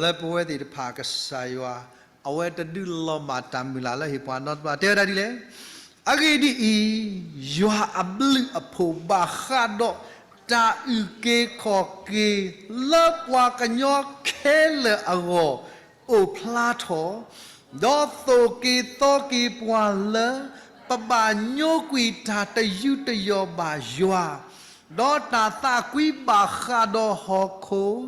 လၢပဝဲသ့ၣ်တဖၣ်ကစၢ်ယွၤ အဝဲတဒုးလီၤမၢ်တၢ်မုၢ်လၢ်လၢဟ့ၣ်ပှၤနီတဘျီ တဲဝဲဒၣ်ဒ်လဲၣ်. အဂ့ၢ်ဒ်အံၤ, ယွၤအဘျုးအဖှိၣ်ဘၣ်ဃးဒီးတၢ်အုၣ်က့ၤခီၣ်က့ၤ လၢပှၤကညီခဲလၢာ်အဂီၢ် အိၣ်ဖျါထီၣ်, ဒီးသိၣ်က့ၤသီက့ၤပှၤလၢ ပဘၣ်ညိကွံာ်တၢ်တယူးတယီၣ်ဘၣ်ယွၤ, ဒီးတၢ်သးကွံဘၣ်ဃးဒီးဟီၣ်ခိၣ်,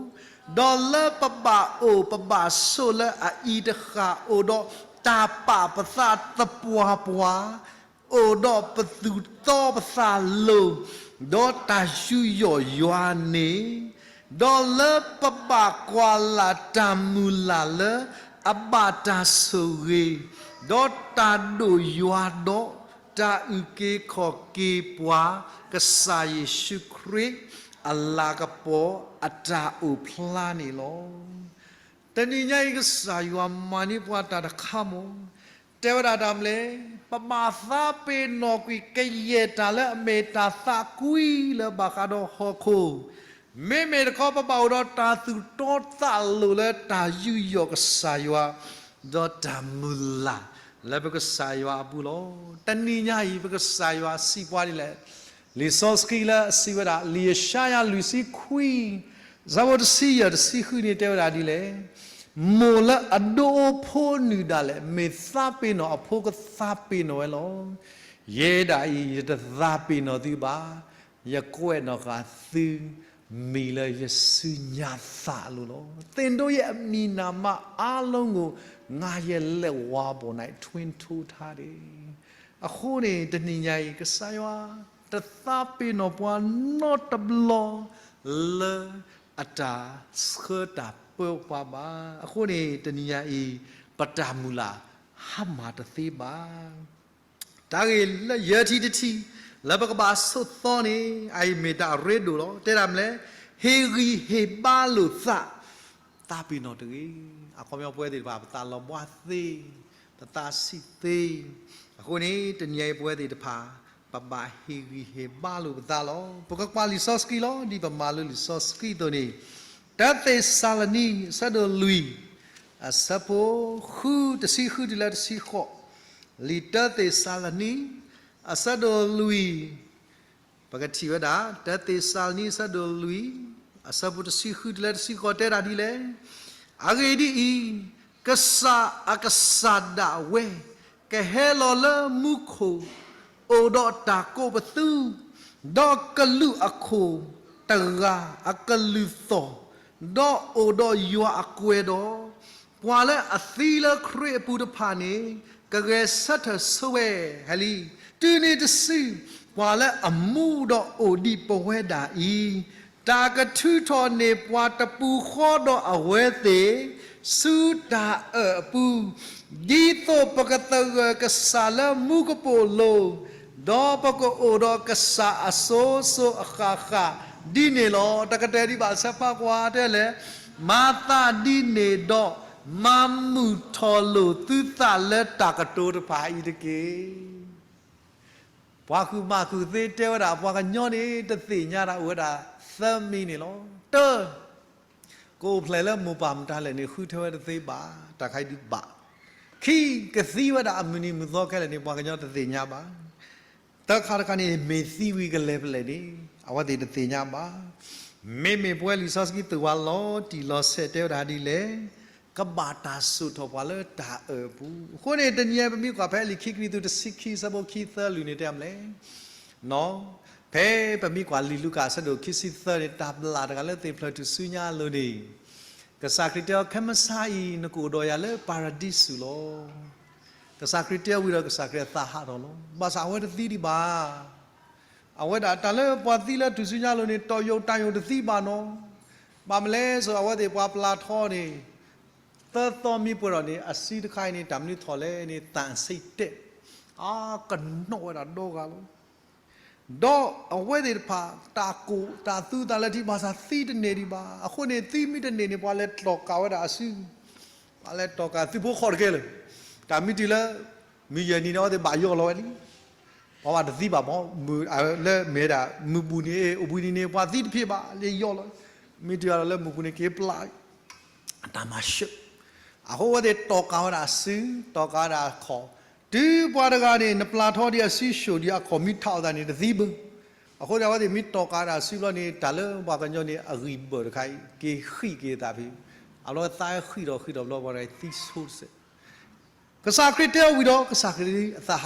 ဒီးလၢပဘၣ်အိၣ်ပဘၣ်ဆိးလၢအအံၤတဃၣ် အိၣ်ဒီးတၢ်ပာ်ပသးသပှၢ်ပှၢ်, အိၣ်ဒီးပသူၣ်တီပသးလိၤ, ဒီးတၢ်ယူးယီၣ်ယွၤန့ၣ်, ဒီးလၢပဘၣ်ကွၢ်လၢ်တၢ်မုၢ်လၢ်လၢအဘၣ်တၢ်ဆိၣ်ဂ့ၤ, ဒီးတၢ်ဒိၣ်ယွၤဒီး တၢ်အုၣ်က့ၤခီၣ်က့ၤပှၤ ကစၢ်ယ့ၣ်ၡူးခရံာ်အလၤကပီၤအတၢ်အိၣ်ဖျါန့ၣ်လီၤ. တနံၤညါအံၤ ကစၢ်ယွၤမၤန့ၢ်ပှၤတၢ်တခါမး, တဲဝဲဒၣ်တၢ်မနုၤလဲၣ်, ပဘၣ်သးပ့ၤနီၣ်ကွံာ်ကယဲၢ်တၢ်လၢအမ့ၢ်တၢ်သးကွံလၢဘၣ်ဃးဒီးဟီၣ်ခိၣ်, မ့မ့ၢ်တခီ ပဘၣ်အိၣ်ဒီးတၢ်သူၣ်တီသးလိၤလၢတၢ်ယူးယီၣ်ကစၢ်ယွၤ, ဒီးတၢ်မုၢ်လၢ်လၢပကစၢ်ယွၤအပူၤလီၤ. တနံၤညါအံၤ ပကစၢ်ယွၤစံးပှၤဒ်လဲၣ်. လံာ်စီဆှံလၢအစံးဝဲဒၣ် လံာ်ယၡါယၤလွံၢ်ဆံခွံ, အဆၢဖိတဆံယဲၢ် တဆံဃုန့ၣ် တဲဝဲဒၣ်ဒ်လဲၣ်. မိၢ်လၢအဒိးအိၣ်ဖှိၣ်နုၢ်ဒၣ်လဲာ် မ့ၢ်သးပ့ၤနီၣ်အဖိကသးပ့ၤနီၣ်ဝဲလီၤ. ယဲဒၣ်အံၤ ယတသးပ့ၤနီၣ်သုဘၣ်. ယကွဲးနီၣ်ဃာ်သု မံၤလၢယစုညါသးအလိၤလီၤ. သ့ၣ်ဒိၣ်ယဲအမံၤနၤမးအါလီၤငိၣ်, ငါယဲလဲၤဝါဘီၣ်န့ၣ် ထွ့ထိးထါဒ့ၣ်. အဃိန့ၣ် တနံၤညါအံၤ ကစၢ်ယွၤ တသးပ့ၤနီၣ်ပှၤနီတဘျီ လၢအတၢ်ဆှၢတၢ်ပၢပှၤဘၣ်. အဃိန့ၣ် တနံၤညါအံၤ ပတၢ်မုၢ်လၢ်ဟါမၢ်တသ့ဘၣ်. တၢ်ဂ့ၢ်လၢယဲၢ်ထံၣ်တထံၣ် လၢပကဘၣ်ဆိးသီန့ၣ် အအံၤမ့ၢ်တၢ်အရ့ဒိၣ်လီၤ. တဲဒၣ်မနုၤလဲၣ်, ဟ့ၣ်ဂံၢ်ဟ့ၣ်ဘါလိာ်သး, သးပ့ၤနီၣ်တဂ့ၤ. အခီပညီပဝဲသ့ၣ်တဖၣ် ပသးလီၤဘှါသ့, ပသးဆံးသ့. အဃိန့ၣ် တနံၤအံၤပဝဲသ့ၣ်တဖၣ် ပဘၣ်ဟ့ၣ်ဂံၢ်ဟ့ၣ်ဘါလိာ်ပသးလီၤ. ပကကွၢ်လံာ်စီဆှံလီၤ. ဒ်ပမၤလိလံာ်စီဆှံအသိးန့ၣ်, တၢသ့းစၤလနံ အဆၢဒိၣ်လွံၢ်, အဆၢဖိဃု, တဆံဃုတုၤလၢတဆံဃိး, လံာ်တၢသ့းစၤလနံ အဆၢဒိၣ်လွံၢ်, ပကထံၣ်ဝဲဒၣ် တၢသ့းစၤလနံ အဆၢဒိၣ်လွံၢ်, အဆၢဖိတဆံဃုတုၤလၢတဆံဃိး တဲဒၣ်ဒ်လဲၣ်. အဂ့ၢ်ဒ်အံၤ, ကစၢ်အကစၢ်ဒၣ်ဝဲ ကဟဲလီၤလၢမူခိၣ်, အိၣ်ဒီးတၢ်ကိးပသူ, ဒီးကလူးအခိၣ်တဂၤအကလုၢ်သီၣ်, ဒီးအိၣ်ဒီးယွၤအကွဲၤဒီး, ပှၤလၢအသံလၢခရံာ်အပူၤတဖၣ်န့ၣ် ကဂဲၤဆၢထၢၣ်ဆိဝဲ, ဟဲလံ, တုၤန့ၣ်တစု, ပှၤလၢအမူဒီးအိၣ်ဒံးပဝဲဒၣ်အံၤ, တၢ်ကထုးထီၣ်န့ၢ်ပှၤတပူၤဃီဒီးအဝဲသ့ၣ် ဆူတၢ်အၢၣ်အပူၤ, ဒ်သိးပကသဂၢၢ်ကစၢ်လၢမူကပိာ်လိၤ, ဒီးပကအိၣ်ဒီးကစၢ်အစိၤစိၤအဃၣ်ဃၣ်ဒ်န့ၣ်လီၤ. တၢ်ကတၢၢ်ဒံးဘၣ်ဆၢဖးကွၢ်တဲလဲၣ်, မၤသးဒ်န့ၣ်ဒီး မၤမုာ်ထီၣ်လိာ်သုသးလၢတၢ်ကတိၤတဖၣ်အံၤတက့ၢ်. ပှၤဃုာ်မၤဃုာ်သ့တဲဝဲဒၣ် ပှၤကညီန့ၣ် တသ့ၣ်ညါတၢ်အိၣ်ဝဲဒၣ်သၢမံၤန့ၣ်လီၤ. တၢ, ကအိၣ်ဖျဲၣ်လၢမိၢ်ပၢ်မတၤလဲၣ်န့ၣ် ဃုထၢဝဲတသ့ဘၣ်, တၢ်ခါအံၤဒုးဘၣ်. ခံ, ကသံဝဲဒၣ်အမုၢ်နံၤမုၢ်သီခဲလၢာ်န့ၣ် ပှၤကညီတသ့ၣ်ညါဘၣ်. သၢခါတခါန့ၣ် မ့ၢ်သံဝံၤကလဲၤဖဲလဲၣ်န့ၣ် အဝဲသ့ၣ်တသ့ၣ်ညါဘၣ်. မ့မ့ၢ်ပဝဲလံာ်စီဆှံသ့ၣ်ဝဲလီၤတံၢ်လီၤဆဲးတဲဝဲဒၣ်ဒ်လဲၣ်, ကဘၣ်တၢ်စိာ်ထီၣ်ပှၤလၢတၢ်အၢၣ်အပူၤ. အဃိန့ၣ် တနံၤအံၤပမ့ၢ်ကွၢ်ဖဲလံာ်ခံကရံၣ်သူးတဆံခံ အဆၢဖိခံသၢလွံၢ်န့ၣ်တဲမနုၤလဲၣ် ဖဲပမ့ၢ်ကွၢ်လံာ်လူၤကၣ်အဆၢဒိၣ်ခံဆံသၢန့ၣ် တၢ်ဘျၣ်တဂၤလၢသ့ၣ်ဖျၢၣ်ထူၣ်စုညါအလိၤန့ၣ်, ကစၢ်ခရံာ်တဲအီၤ ခဲမုၢ်ဆါအံၤ နကအိၣ်ဒီးယၤလၢပၤရဒံစူၤလီၤ. ကစၢ်ခရံာ်တဲဝံၤဒီးကစၢ်ခရံာ်အသးဟးထီၣ်လီၤ. ဘၣ်ဆၣ်အဝဲတသံဒံးဘၣ်. အဝဲဒၣ်တၢ်လၢပှၤသံလၢထူၣ်စုညါအလိၤန့ၣ် တီၢ်ယိာ်တၢ်ယိာ်တသံဘၣ်နီၤ. ဘၣ်မနုၤလဲၣ် ဆိအဝဲသ့ၣ်ပှၤပျၢ်ထီန့ၣ် သၢသီမ့ၢ်ပှဲၤထီၣ်န့ၣ် အစုတခါအံၤန့ၣ် တၢ်မနုၤထီၣ်လဲၣ်န့ၣ် သၣ်ဆံးတဲး, အကနီၣ်ဝဲဒၣ်ဒီဂၤလီၤ. ဒီးအဝဲသ့ၣ်တဖၣ် တၢ်ကိၢ်တၢ်သူသးလၢထံ ဘၣ်ဆၣ်သံတန့ၢ်ဒံးဘၣ်. အဃိန့ၣ် သံမ့ၢ်တန့ၢ်န့ၣ် ပှၤလဲၤတီၢ်ကးဝဲဒၣ်အစု, ပှၤလဲၤတီၢ်ကးသုးဖိဃီတကဲလၢာ်, တၢ်မ့ၢ်တုၤလၢ မုၢ်ယဲၢ်နံၤန့ၣ် အဝဲသ့ၣ်ဘၣ်ယီၢ်လီၤဝဲလံ. ပှၤဘၣ်တသံဘၣ်မ့ၢ် လၢမဲာ်ဒၣ် မုၢ်ဘူၣ်နံၤ အိၣ်ဘှံးနံၤန့ၣ် ပှၤသံတဖျ့ဘၣ် လၢယီၢ်လီၤ. မ့ၢ်တုၤလၢမုၢ်ဘူၣ်န့ၣ် က့ၤပျၢ် တၢ်မၤရှုး. အဃိအဝဲသ့ၣ်တီၢ်ကးဝဲဒၣ်အစု, တီၢ်ကးဝဲဒၣ်အခီၣ်, တုၤပှၤတဂၤန့ၣ် နပျၢ်ထီၣ်ဒံးအစု ဆိၣ်ဒံးအခီၣ်မ့ၢ်ထးအီၣ်သးန့ၣ် တသံဘၣ်. အဃိန့ၣ် အဝဲသ့ၣ်မ့ၢ်တီၢ်ကးဝဲဒၣ်အစုဘျီန့ၣ် တၢ်လၢပှၤကညီန့ၣ် အဂံၢ်ဘၢၣ်တခါအံၤ က့ၤဃံးက့ၤသးဖဲ အလီၢ်သးဃံးထီၣ်ဃံးထီၣ်ဘျီ ပှၤတဂၤသံဆိတစဲး ကစၢ်ခရံာ်တဲအီၤဝံၤဒီး ကစၢ်ခရံာ်အသးဟးထီၣ်လီၤ.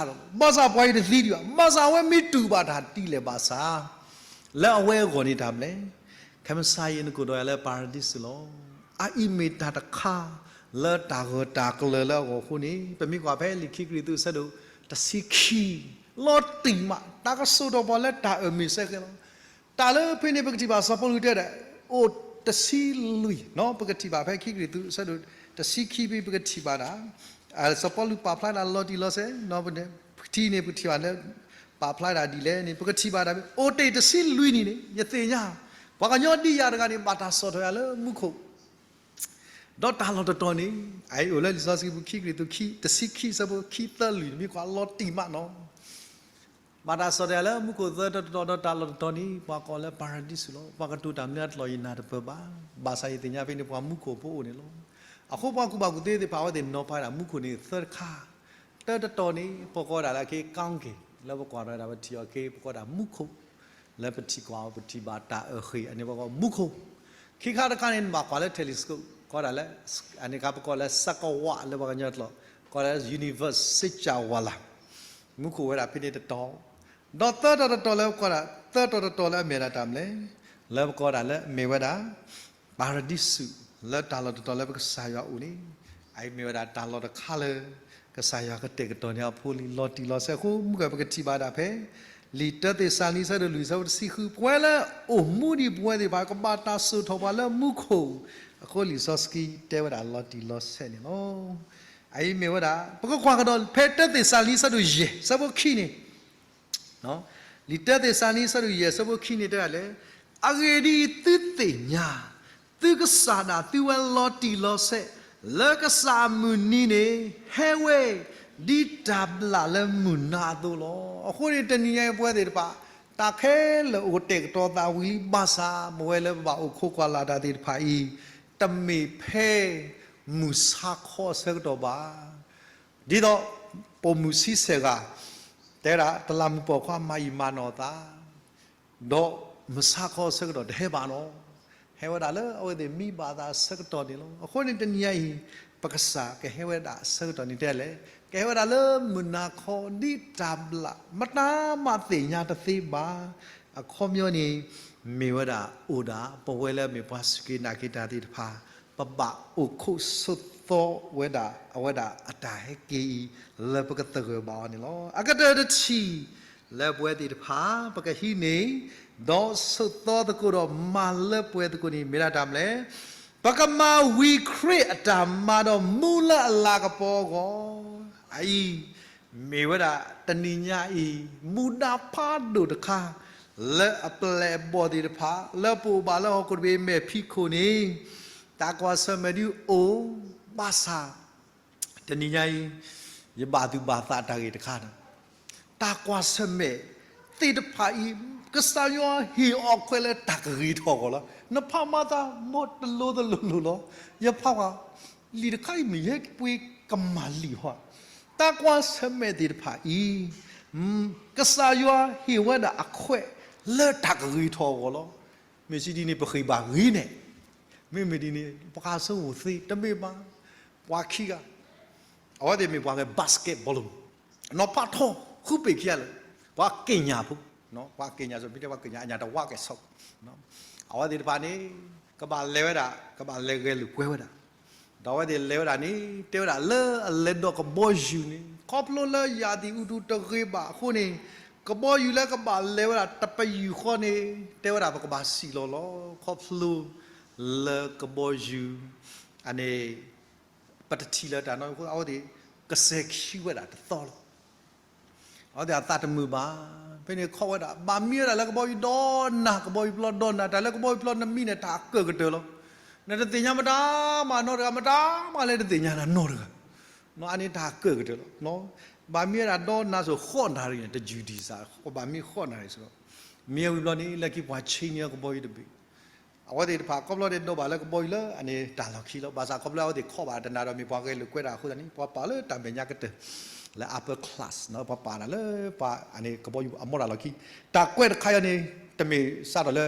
ဘၣ်ဆၣ်ပှၤအံၤတသံဒံးဘၣ်. ဘၣ်ဆၣ်အဝဲမ့ၢ်တူၢ်ဘၣ်တၢ်ဒ်လဲၣ်ဘၣ်ဆၣ်, လၢအဝဲအဂီၢ်န့ၣ်တၢ်မနုၤလဲၣ်. ခဲမုၢ်ဆါအံၤ နကအိၣ်ဒီးယၤလၢပၤရဒံစူၤလီၤ. အအံၤမ့ၢ်တၢ်တခါ လၢတၢ်ဂၢၢ်တၢ်ကျၢၤလၢအဂီၢ်အဃိန့ၣ် ပမ့ၢ်ကွၢ်ဖဲလံာ်ခံကရံၣ်သူးအဆၢဒိၣ်တဆံခံ, လီၤတံၢ်မး တၢ်ကစိာ်ထီၣ်ပှၤလၢတၢ်အၢၣ်မ့ၢ်ဆၢဃဲလီၤ. တၢ်လၢဖဲန့ၣ် ပကထံၣ်ဘၣ်စီၤပီလူးတဲဒၣ် အိၣ်တဆံလွံၢ်, ပကထံၣ်ဘၣ်ဖဲခံကရံၣ်သူးအဆၢဒိၣ်တဆံခံဖဲ ပကထံၣ်ဘၣ်ဒၣ် စီၤပီလူးပာ်ဖျါဒၣ်လီၤတံၢ်လီၤဆဲး, ထံန့ၣ် ပကထံၣ်ဘၣ်လၢ ပာ်ဖျါဒၣ်ဒ်လဲၣ်န့ၣ် ပကထံၣ်ဘၣ်ဒၣ် အိၣ်တ့ၢ်တဆံလွံၢ်နံၣ်န့ၣ် ယသ့ၣ်ညါ ပှၤကညီဒ်ယၤတဂၤန့ၣ် ဘၣ်တၢ်ဆီၣ်ထွဲယၤလၢမူခိၣ် ဒီးတၢ်လီၢ်တတီၤန့ၣ် အအံၤအိၣ်လၢလံာ်စီဆှံပူၤ ခံကရံၣ်သူး တဆံခံ အဆၢဖိခံ သၢ လွံၢ်န့ၣ် မ့ၢ်ကွၢ်လီၤတံၢ်မးနီၤ ဘၣ်တၢ်ဆီၣ်ထွဲယၤလၢမူခိၣ်သၢတီၤတတီၤ ဒီးတၢ်လီၢ်တတီၤန့ၣ် ပှၤကိးလၢပၤရဒံစူၤလီၤ. ပှၤကတိၤတၢ်မနုၤအကျိာ် ယနၢ်တပၢၢ်ဘၣ်. ဘၣ်ဆၣ်ယသ့ၣ်ညါဖဲန့ၣ် ပှၤမူခိၣ်ဖိအိၣ်န့ၣ်လီၤ. အဃိပှၤကူၣ်ဘၣ်ကူၣ်သ့သ့ၣ်တဖၣ် အဝဲသ့ၣ်နီၤဖးဒၣ်မူခိၣ်န့ၣ်သၢတခါ, တၢတတီၤန့ၣ် ပကိးဒၣ်လၢအက့ ကီၢ်က့ၤ လၢပကွၢ်ဒီးဒၣ်ပထံၣ်အီၤက့ ပကိးဒၣ်မူခိၣ်, လၢပထံၣ်ကွၢ်အီၤ ပထံၣ်ဘၣ်တၢ်အၢၣ်ဃ့ၢ် အန့ၣ်ပကိးမူခိၣ်. ခံခါတခါန့ၣ် နဘၣ်ကွၢ်လၢ telescope ကိးဒၣ်လၢ အန့ၣ်ခါပကိးလၢ စကဝး လၢပှၤကညီကျိာ် ကိးလၢ universe စကြဝဠာ မူခိၣ်ဝဲဒၣ်ဖဲန့ၣ်တတီၤ, ဒီးသၢတီၤတတီၤလၢပကိးဒၣ် သၢတီၤတတီၤလၢအမ့ၢ်ဒၣ်တၢ်မနုၤလဲၣ်, လၢပကိးဒၣ်လၢအမ့ၢ်ဝဲဒၣ် ပၤရဒံစူၤ လၢတၢ်လီၢ်တတီၤလၢပကစၢ်ယွၤအိၣ်န့ၣ်, အအံၤမ့ၢ်ဝဲဒၣ်တၢ်လီၢ်တခါလၢ ကစၢ်ယွၤကတဲာ်ကတီၤန့ၢ်အဖိလံၤ လီၤတံၢ်လီၤဆဲးအဃိ မုၢ်ကပကထံၣ်ဘၣ်ဒၣ်ဖဲ လံာ်တၢသ့းစၤလနံ အဆၢဒိၣ်လွံၢ် အဆၢဖိတဆံဃု ပဝဲလၢအိၣ်မူဒံးပဝဲသ့ၣ်တဖၣ် ကဘၣ်တၢ်စိာ်ထီၣ်ပှၤလၢမူခိၣ်, အဃိလံာ်စီဆှံတဲဝဲဒၣ်လီၤတံၢ်လီၤဆဲးန့ၣ်လီၤ. အအံၤမ့ၢ်ဝဲဒၣ် ပကကွၢ်ကဒီးဖဲတၢသ့းစၤလနံ အဆၢဒိၣ်ယဲၢ် အဆၢဖိခံန့ၣ် လံာ်တၢသ့းစၤလနံ အဆၢဒိၣ်ယဲၢ် အဆၢဖိခံန့ၣ်တဲဒၣ်လဲၣ်, အဂ့ၢ်ဒ်အံၤ, သုသ့ၣ်ညါ သုကစၢ်ဒၣ်သုဝဲလီၤတံၢ်လီၤဆဲး လၢကစၢ်အမုၢ်နံၤန့ၣ် ဟဲဝဲ ဒ်တၢ်ဘျၣ်လၢမုၢ်နၤအသိးလီၤ. အဃိန့ၣ် တနံၤညါအံၤပဝဲသ့ၣ်တဖၣ် တၢ်ခဲလၢာ်အိၣ်ကတဲာ်ကတီၤသးဝံၤလံဘၣ်ဆၣ် ပဝဲလၢပဘၣ်အိၣ်ခိးကွၢ်လၢ်တၢ်သ့ၣ်တဖၣ်အံၤ တမ့ၢ်ဖဲမုၢ်ဆါခီအဆၢကတီၢ်ဘၣ်. ဒ်သိးပိာ်မုၣ်ဆံဆဲၣ်ဂၤ တဲဒၣ် တလးမူးပိာ်ခွါမၤယံာ်မၤနီၢ်သး ဒီးမုၢ်ဆါခီအဆၢကတီၢ်တဟဲဘၣ်နီၤ, ဟဲဝဲဒၣ်လၢအဝဲသ့ၣ်မံဘၣ်သးအဆၢကတီၢ်န့ၣ်လီၤ. အဃိန့ၣ်တနံၤညါအံၤ ပကစၢ်ကဟဲဝဲဒၣ်အဆၢကတီၢ်န့ၣ်တဲလဲၣ်, ကဟဲဝဲဒၣ်လၢမုၢ်နၤခီဒ်တၢ်ဘျၣ် မတၤမးသ့ၣ်ညါတသ့ဘၣ်. အခီပညီန့ၣ် မ့ၢ်ဝဲဒၣ်အိၣ်ဒၣ် ပဝဲလၢအမ့ၢ်ပှၤစူၢ်က့ၤနာ်က့ၤတၢ်သ့ၣ်တဖၣ် ပဘၣ်အိၣ်ခိးဆိးသီဝဲဒၣ် အဝဲဒၣ်အတၢ်ဟဲက့ၤအံၤ လၢပကသဂၢၢ်ဘၣ်အီၤန့ၣ်လီၤ. အကတၢၢ်တထံၣ် လၢပဝဲသ့ၣ်တဖၣ် ပကဟံးန့ၢ် ဒီးဆိးသီသကိးဒီးမၤလၢပှဲၤသကိးန့ၣ် မ့ၢ်ဒၣ်တၢ်မနုၤလဲၣ်, ပကမၤဝံၤခရံာ်အတၢ်မၤဒီးမူလၢအလၤကပီၤအဂီၢ်. အအံၤ မ့ၢ်ဝဲဒၣ်တနံၤညါအံၤ မူဒါဖးဒိၣ်တခါ လၢအပျဲၢ်အဘီၣ်သ့ၣ်တဖၣ် လၢပအိၣ်ဘၣ်လၢဟီၣ်ခိၣ်တဘ့ၣ်မဲာ်ဖံးခိၣ်န့ၣ် တၢ်ကွၢ်ဆၢၣ်မဲာ်ဒုးအိၣ်ဘၣ်ဆၣ် တနံၤညါအံၤ ယဘၣ်သူၣ်ဘၣ်သးတၢ်ဂ့ၢ်တခါန့ၣ် တၢ်ကွၢ်ဆၢၣ်မဲာ်သ့ၣ်တဖၣ်အံၤ ကစၢ်ယွၤဟ့ၣ်အီၤခွဲးလၢတၢ်ကဂ့ၤထီၣ်အဂီၢ်လီၤ. နဖးမၤသး မ်တလိၤတလိၤလိၤလီၤ. ယဖးကွၢ် လံာ်တခါအံၤ မ့ၢ်ယဟဲက့ၤပှ့ၤကမၣ်လံာ်ဟီ, တၢ်ကွၢ်ဆၢၣ်မဲာ်သ့ၣ်တဖၣ်အံၤ ကစၢ်ယွၤဟ့ၣ်ဝဲဒၣ်အခွဲးလၢတၢ်ကဂ့ၤထီၣ်အဂီၢ်လီၤ. မ့ၢ်စံးဒ်န့ၣ် ပဃ့ၢ်ဘၣ်ဂ့ၤန့ၣ်, မ့မ့ၢ်ဒ်န့ၣ် ပှၤဆိကမိၣ်သ့တမ့ၢ်ဘၣ်. ပှၤခံဂၤ အဝဲသ့ၣ်မ့ၢ်ပှၤဂဲၤ basketball နီၤဖးထီ ဃုပ့ၤခံဂၤလၢာ်, ပှၤက့ညၣ်ဖိ, ပှၤက့ညၣ် စီၤပ့တၢ် ပှၤက့ညၣ် အညၣ်တဝါကဲၤဆီ, အဝဲသ့ၣ်တဖၣ်န့ၣ် ကဘၣ်လဲၤဝဲဒၣ် ကဘၣ်လဲၤဂဲၤလိာ်ကွဲဝဲဒၣ်, ဒီးအဝဲသ့ၣ်လဲၤဝဲဒၣ်န့ၣ် တဲဝဲဒၣ်လၢအလဲၤဒိးကဘီယူၤန့ၣ် ခီဖျိလၢယၣ်သံၣ်အူတူတဂ့ၤဘၣ်အဃိန့ၣ် ကဘီယူၤလၢကဘၣ်လဲၤဝဲဒၣ်တပယူာ်ဃီန့ၣ် တဲဝဲဒၣ်ပကဘၣ်စံၣ်လီၤလီၤ ခီဖျိလၢကဘီယူၤ အန့ၣ် ပတထံၣ်လၢၤတၢ်နီတမံၤအဃိ အဝဲသ့ၣ်ကစဲၤခံဝဲဒၣ်တသီလီၤ. အဝဲသ့ၣ်အသးတမုာ်ဘၣ်. ဖဲန့ၣ်ခီဝဲဒၣ် ဘၣ်မံဝဲဒၣ်လၢကဘီယူၤဒီနၤ, ကဘီယူၤပျီဒီနၤ, တၢ်လၢကဘီယူၤပျီနမံန့ၣ် တၢ်အကၢၣ်ကတၢၢ်လီၤ. နတသ့ၣ်ညါမတၤမးနီတဂၤ, မတၤမးလၢတသ့ၣ်ညါနၤနီတဂၤ. အန့ၣ်တၢ်အကၢၣ်ကတၢၢ်လီၤ. ဘၣ်မံဝဲဒၣ်ဒီနၤစိၤဃိးနၣ်ရံၣ်န့ၣ် တယုၢ်ဒံးစး, ဘၣ်မံဃိးနၣ်ရံၣ်စ့ၢ်ကီး. မံဝံၤဘျီန့ၣ် လၢခံပှၤဆ့န့ၢ်ကဘီယူၤတဘ့ၣ် အဝဲသ့ၣ်တဖၣ်ခီဖျိဒီးဘၣ်လၢကဘီယူၤလၢအန့ၣ်တၢ်လီၢ်ခံလီၤ. ဘၣ်ဆၣ်ခီဖျိအဝဲသ့ၣ်ခီဘၣ်တနၤဒီးမ့ၢ်ပှၤဂဲၤလိာ်ကွဲတၢ်အဃိသတးန့ၣ် ပှၤပာ်လၢတၢ်မဲာ်ညါကတၢၢ် လၢ upper class နီၤ, ပှၤပာ်နၤလၢပှၤအန့ၣ်ကဘီယူၤအမီၢ်တၢ်လီၢ်ခံ. တၢ်ကွဲးတခါအံၤန့ၣ် တမ့ၢ်စးထီၣ်လၢ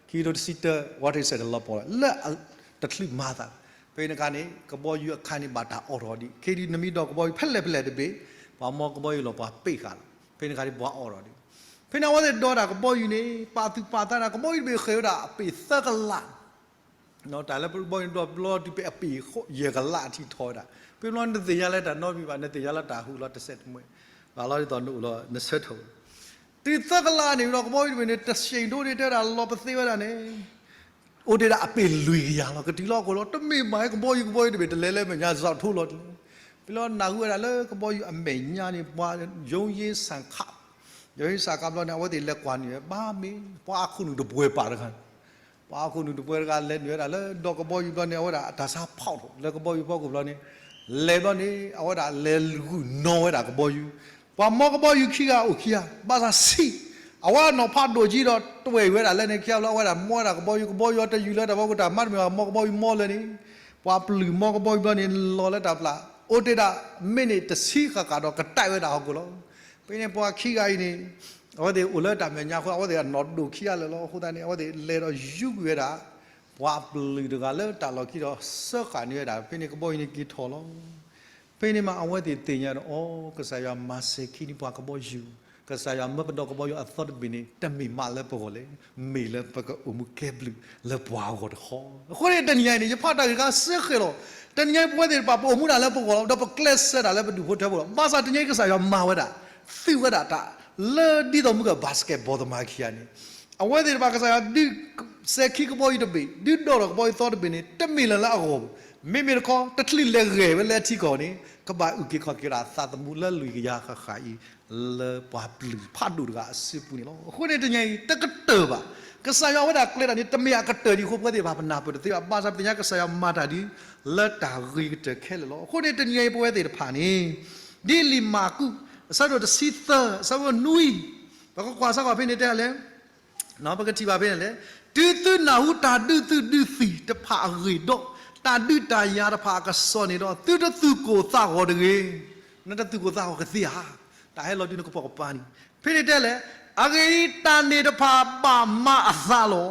ခံကထိတဆံတၢ World Trade Center လီၤပှီၢ်လီၤ, လၢတချုးမၤသး, ဖဲန့ၣ်အခါန့ၣ် ကဘီယူၤအခါန့ၣ်ဘၣ်တၢ်အိးထီၣ်ဒံး, ခဲအံၤနမံဒီးကဘီယူၤဖဲလဲၣ်ဖဲလဲၣ်တဘ့ၣ် ပှၤမီကဘီယူၤလီၤပှၤပ့ၢ်ဃာ်လီၤ. ဖဲန့ၣ်အခါန့ၣ်ပှၤအိးထီၣ်ဒံး. ဖဲန့ၣ်အဝဲသ့ၣ်ဒီးတၢ်ကဘီယူၤန့ၣ် ပာ်သူၣ်ပာ်သးတၢ်ကဘီယူၤတဘ့ၣ်ဃဲၤဝဲဒၣ်အပ့ၢ်သၢကလး တၢ်လၢပဘီယူၤဒီးဘျီတုၤဖဲအပ့ၢ်ယဲၢ်ကလးအထံၣ်ထီၣ်ဝဲဒၣ်. ဖဲဘျီနတသ့ၣ်ညါလၢတၢ်နီတမံၤဘၣ်, နသ့ၣ်ညါလၢတၢ်ဟူးလီၤတစဲးတမှဲၤ, ဘၣ်လီၤဒ်သိးနအိၣ်လီၤနဆၢထၢၣ်. တုၤသၢကလးန့ၣ်ဒီးကဘီယူၤတဘ့ၣ်န့ၣ် တစဲးဒိၣ်န့ၣ်တဲဝဲဒၣ်လီၤပသ့ဝဲဒၣ်န့ၣ် အိၣ်တ့ၢ်ဒၣ်အပ့ၢ်လွံၢ်ကယၤလီၤ. ကတုၤလီၤအဃိလီၤ တမ့ၢ်မး ကဘီယူၤကဘီယူၤတဘ့ၣ်တလဲၤလၢမဲာ်ညါစးထီၣ်လီၤ. ဖဲလီၤနၢ်ဟူဝဲဒၣ်လၢကဘီယူၤအမဲာ်ညါန့ၣ် ပှၤ ရုံးရေးဆန်ခါ, ရုံးရေးဆန်ခါဘျီန့ၣ် အဝဲသ့ၣ်လဲၤကွၢ်န့ၢ်ဝဲ ဘၣ်မ့ၢ် ပှၤအခိၣ်နူာ်တပှဲၤပာ်တဂၤန့ၣ် ပှၤအခိၣ်နူာ်တပှဲၤတဂၤလဲၤနုာ်ဝဲဒၣ်လၢဒီးကဘီယူၤဘျီန့ၣ် အဝဲဒၣ်အတၢ်ဆါဖီၣ်ထီၣ်လၢကဘီယူၤဖီခိၣ်ဘျီန့ၣ်, လဲၤဘျီန့ၣ် အဝဲဒၣ်လဲၤဂုာ်နီၣ်ဝဲဒၣ်ကဘီယူၤ, ပှၤမီကဘီယူၤခံဂၤအိၣ်ခံဂၤ ဘၣ်ဆၣ်ဆံး, အဝဲအနီၢ်ဖးဒိၣ်ကံဒီးတဝဲၢ်ဝဲဒၣ်လၢန့ၣ်ခံဂၤဘျီ အဝဲဒၣ်မီဝဲဒၣ်ကဘီယူၤ, ကဘီယူၤအတယုၢ်လၢတၢ်ဖီခိၣ်တၢ်မၤတမံၤဘၣ် မီကဘီယူၤမီလၢာ်န့ၣ်, ပှၤပျုၢ်မီကဘီယူၤဘျီန့ၣ် လီၤလၢတၢ်ပျၢ်, အိၣ်တ့ၢ်ဒၣ်မ့ၢ်န့ၣ်တဆံဃၣ်ဃၣ်ဒီးကတၢၢ်ဝဲဒၣ်ဟီၣ်ခိၣ်လီၤ. ဖဲန့ၣ်ပှၤခံဂၤအံၤန့ၣ် အဝဲသ့ၣ်အိၣ်လၢတၢ်မဲာ်ညါအဃိ အဝဲသ့ၣ်အနီၢ်ဒိၣ်ခံဂၤလၢာ်လီၤ. အဃိသတးန့ၣ် အဝဲသ့ၣ်လဲၤဒီးယူၤကွံာ်ဝဲဒၣ် ပှၤပျုၢ်တဂၤလၢတၢ်လီၢ်ခံဒီးစၢဃာ်န့ၢ်ဝဲဒၣ် ဖဲန့ၣ်ကဘီယူၤန့ၣ်က့ၤထီၣ်လီၤ. ဖဲန့ၣ်မးအဝဲသ့ၣ်သ့ၣ်ညါဒီး အိ ကစၢ်ယွၤမၤစၢၤခံန့ၢ်ပှၤကဘီယူၤ, ကစၢ်ယွၤမၢပဒီးကဘီယူၤအသီတဘ့ၣ်န့ၣ် တမ့ၢ်မးလၢပဂီၢ်လဲၣ်, မ့ၢ်လၢပကအိၣ်မူကဲဘျုးလၢပှၤအဂီၢ်တခီ. အဃိန့ၣ်တနံၤညါအံၤန့ၣ် ယဖးတၢ်ဂ့ၢ်ခါစ့ၢ်ကီးလီၤ. တနံၤညါအံၤပဝဲသ့ၣ်တဖၣ် ပအိၣ်မူဒၣ်လၢပဂီၢ်လီၤ ဒီးပကျဲးစၢးဒၣ်လၢပဒူၣ်ဖိထၢဖိလီၤ. ဘၣ်ဆၣ်တနံၤညါအံၤကစၢ်ယွၤမၤဝဲဒၣ် သုးဝဲဒၣ်တၢ် လၢဒ်သိးမုၢ်က basketball သမားခံဂၤန့ၣ် အဝဲသ့ၣ်တဖၣ်ကစၢ်ယွၤဒုးစဲၤခံကဘီယူၤတဘ့ၣ်, ဒုးဒိးထီၣ်ကဘီယူၤသီတဘ့ၣ်န့ၣ် တမ့ၢ်လၢၤလၢအဂီၢ်ဘၣ်. မ့မ့ၢ်တခီ တချုးလဲၤဂဲၤဝဲလၢအထံကီၢ်န့ၣ် ကဘၣ်အုၣ်က့ၤခီၣ်က့ၤဒၣ်သးသမူလၢလွံၢ်ကယၤဃၣ်ဃၣ်အံၤ လၢပှၤပျုၢ်ဖးဒိၣ်တဂၤအစုပူၤန့ၣ်လီၤ. အဃိန့ၣ်တနံၤညါအံၤ တကတၢၢ်ဘၣ်. ကစၢ်ယွၤဝဲဒၣ်ကျဲဒၣ်န့ၣ် တမ့ၢ်အကတၢၢ်ဒံးအဃိ ပဝဲသ့ၣ်တဖၣ်ပနၢ်ပၢၢ်တသ့ဘၣ်. ဘၣ်ဆၣ်ပသ့ၣ်ညါကစၢ်ယွၤမၤတၢ်ဒ် လၢတၢ်ဂ့ၤကတၢၢ်ခဲလၢာ်လီၤ. အဃိန့ၣ်တနံၤညါအံၤပဝဲသ့ၣ်တဖၣ်န့ၣ် ဒ်လံာ်မၢ်ကူး အဆၢဒိၣ်တဆံသၢ အဆၢဖိနွံ ပကကွၢ်စ့ၢ်ကီးဖဲန့ၣ်တဲလဲၣ် ပကထံၣ်ဘၣ်ဖဲန့ၣ်လဲၣ်, တုၤသုနၢ်ဟူတၢ်ဒုးသုးဒုးသံၣ်တဖၣ်အဂ့ၢ်ဒီး တၢ်ဒုးတၢ်ယၤတဖၣ်အကစီၣ်န့ၣ်ဒီး သုတသူၣ်ကိၢ်သးဂီၤတဂ့ၤ. နတသူၣ်ကိၢ်သးဂီၤကသ့ဧါ. တၢ်ဟဲလီၤဒုးနကပိာ်ကပၤန့ၣ် ဖဲန့ၣ်တဲလဲၣ်, အဂ့ၢ်ဒ်အံၤ, တၢ်န့ၣ်တဖၣ်ဘၣ်မၤအသးလီၤ.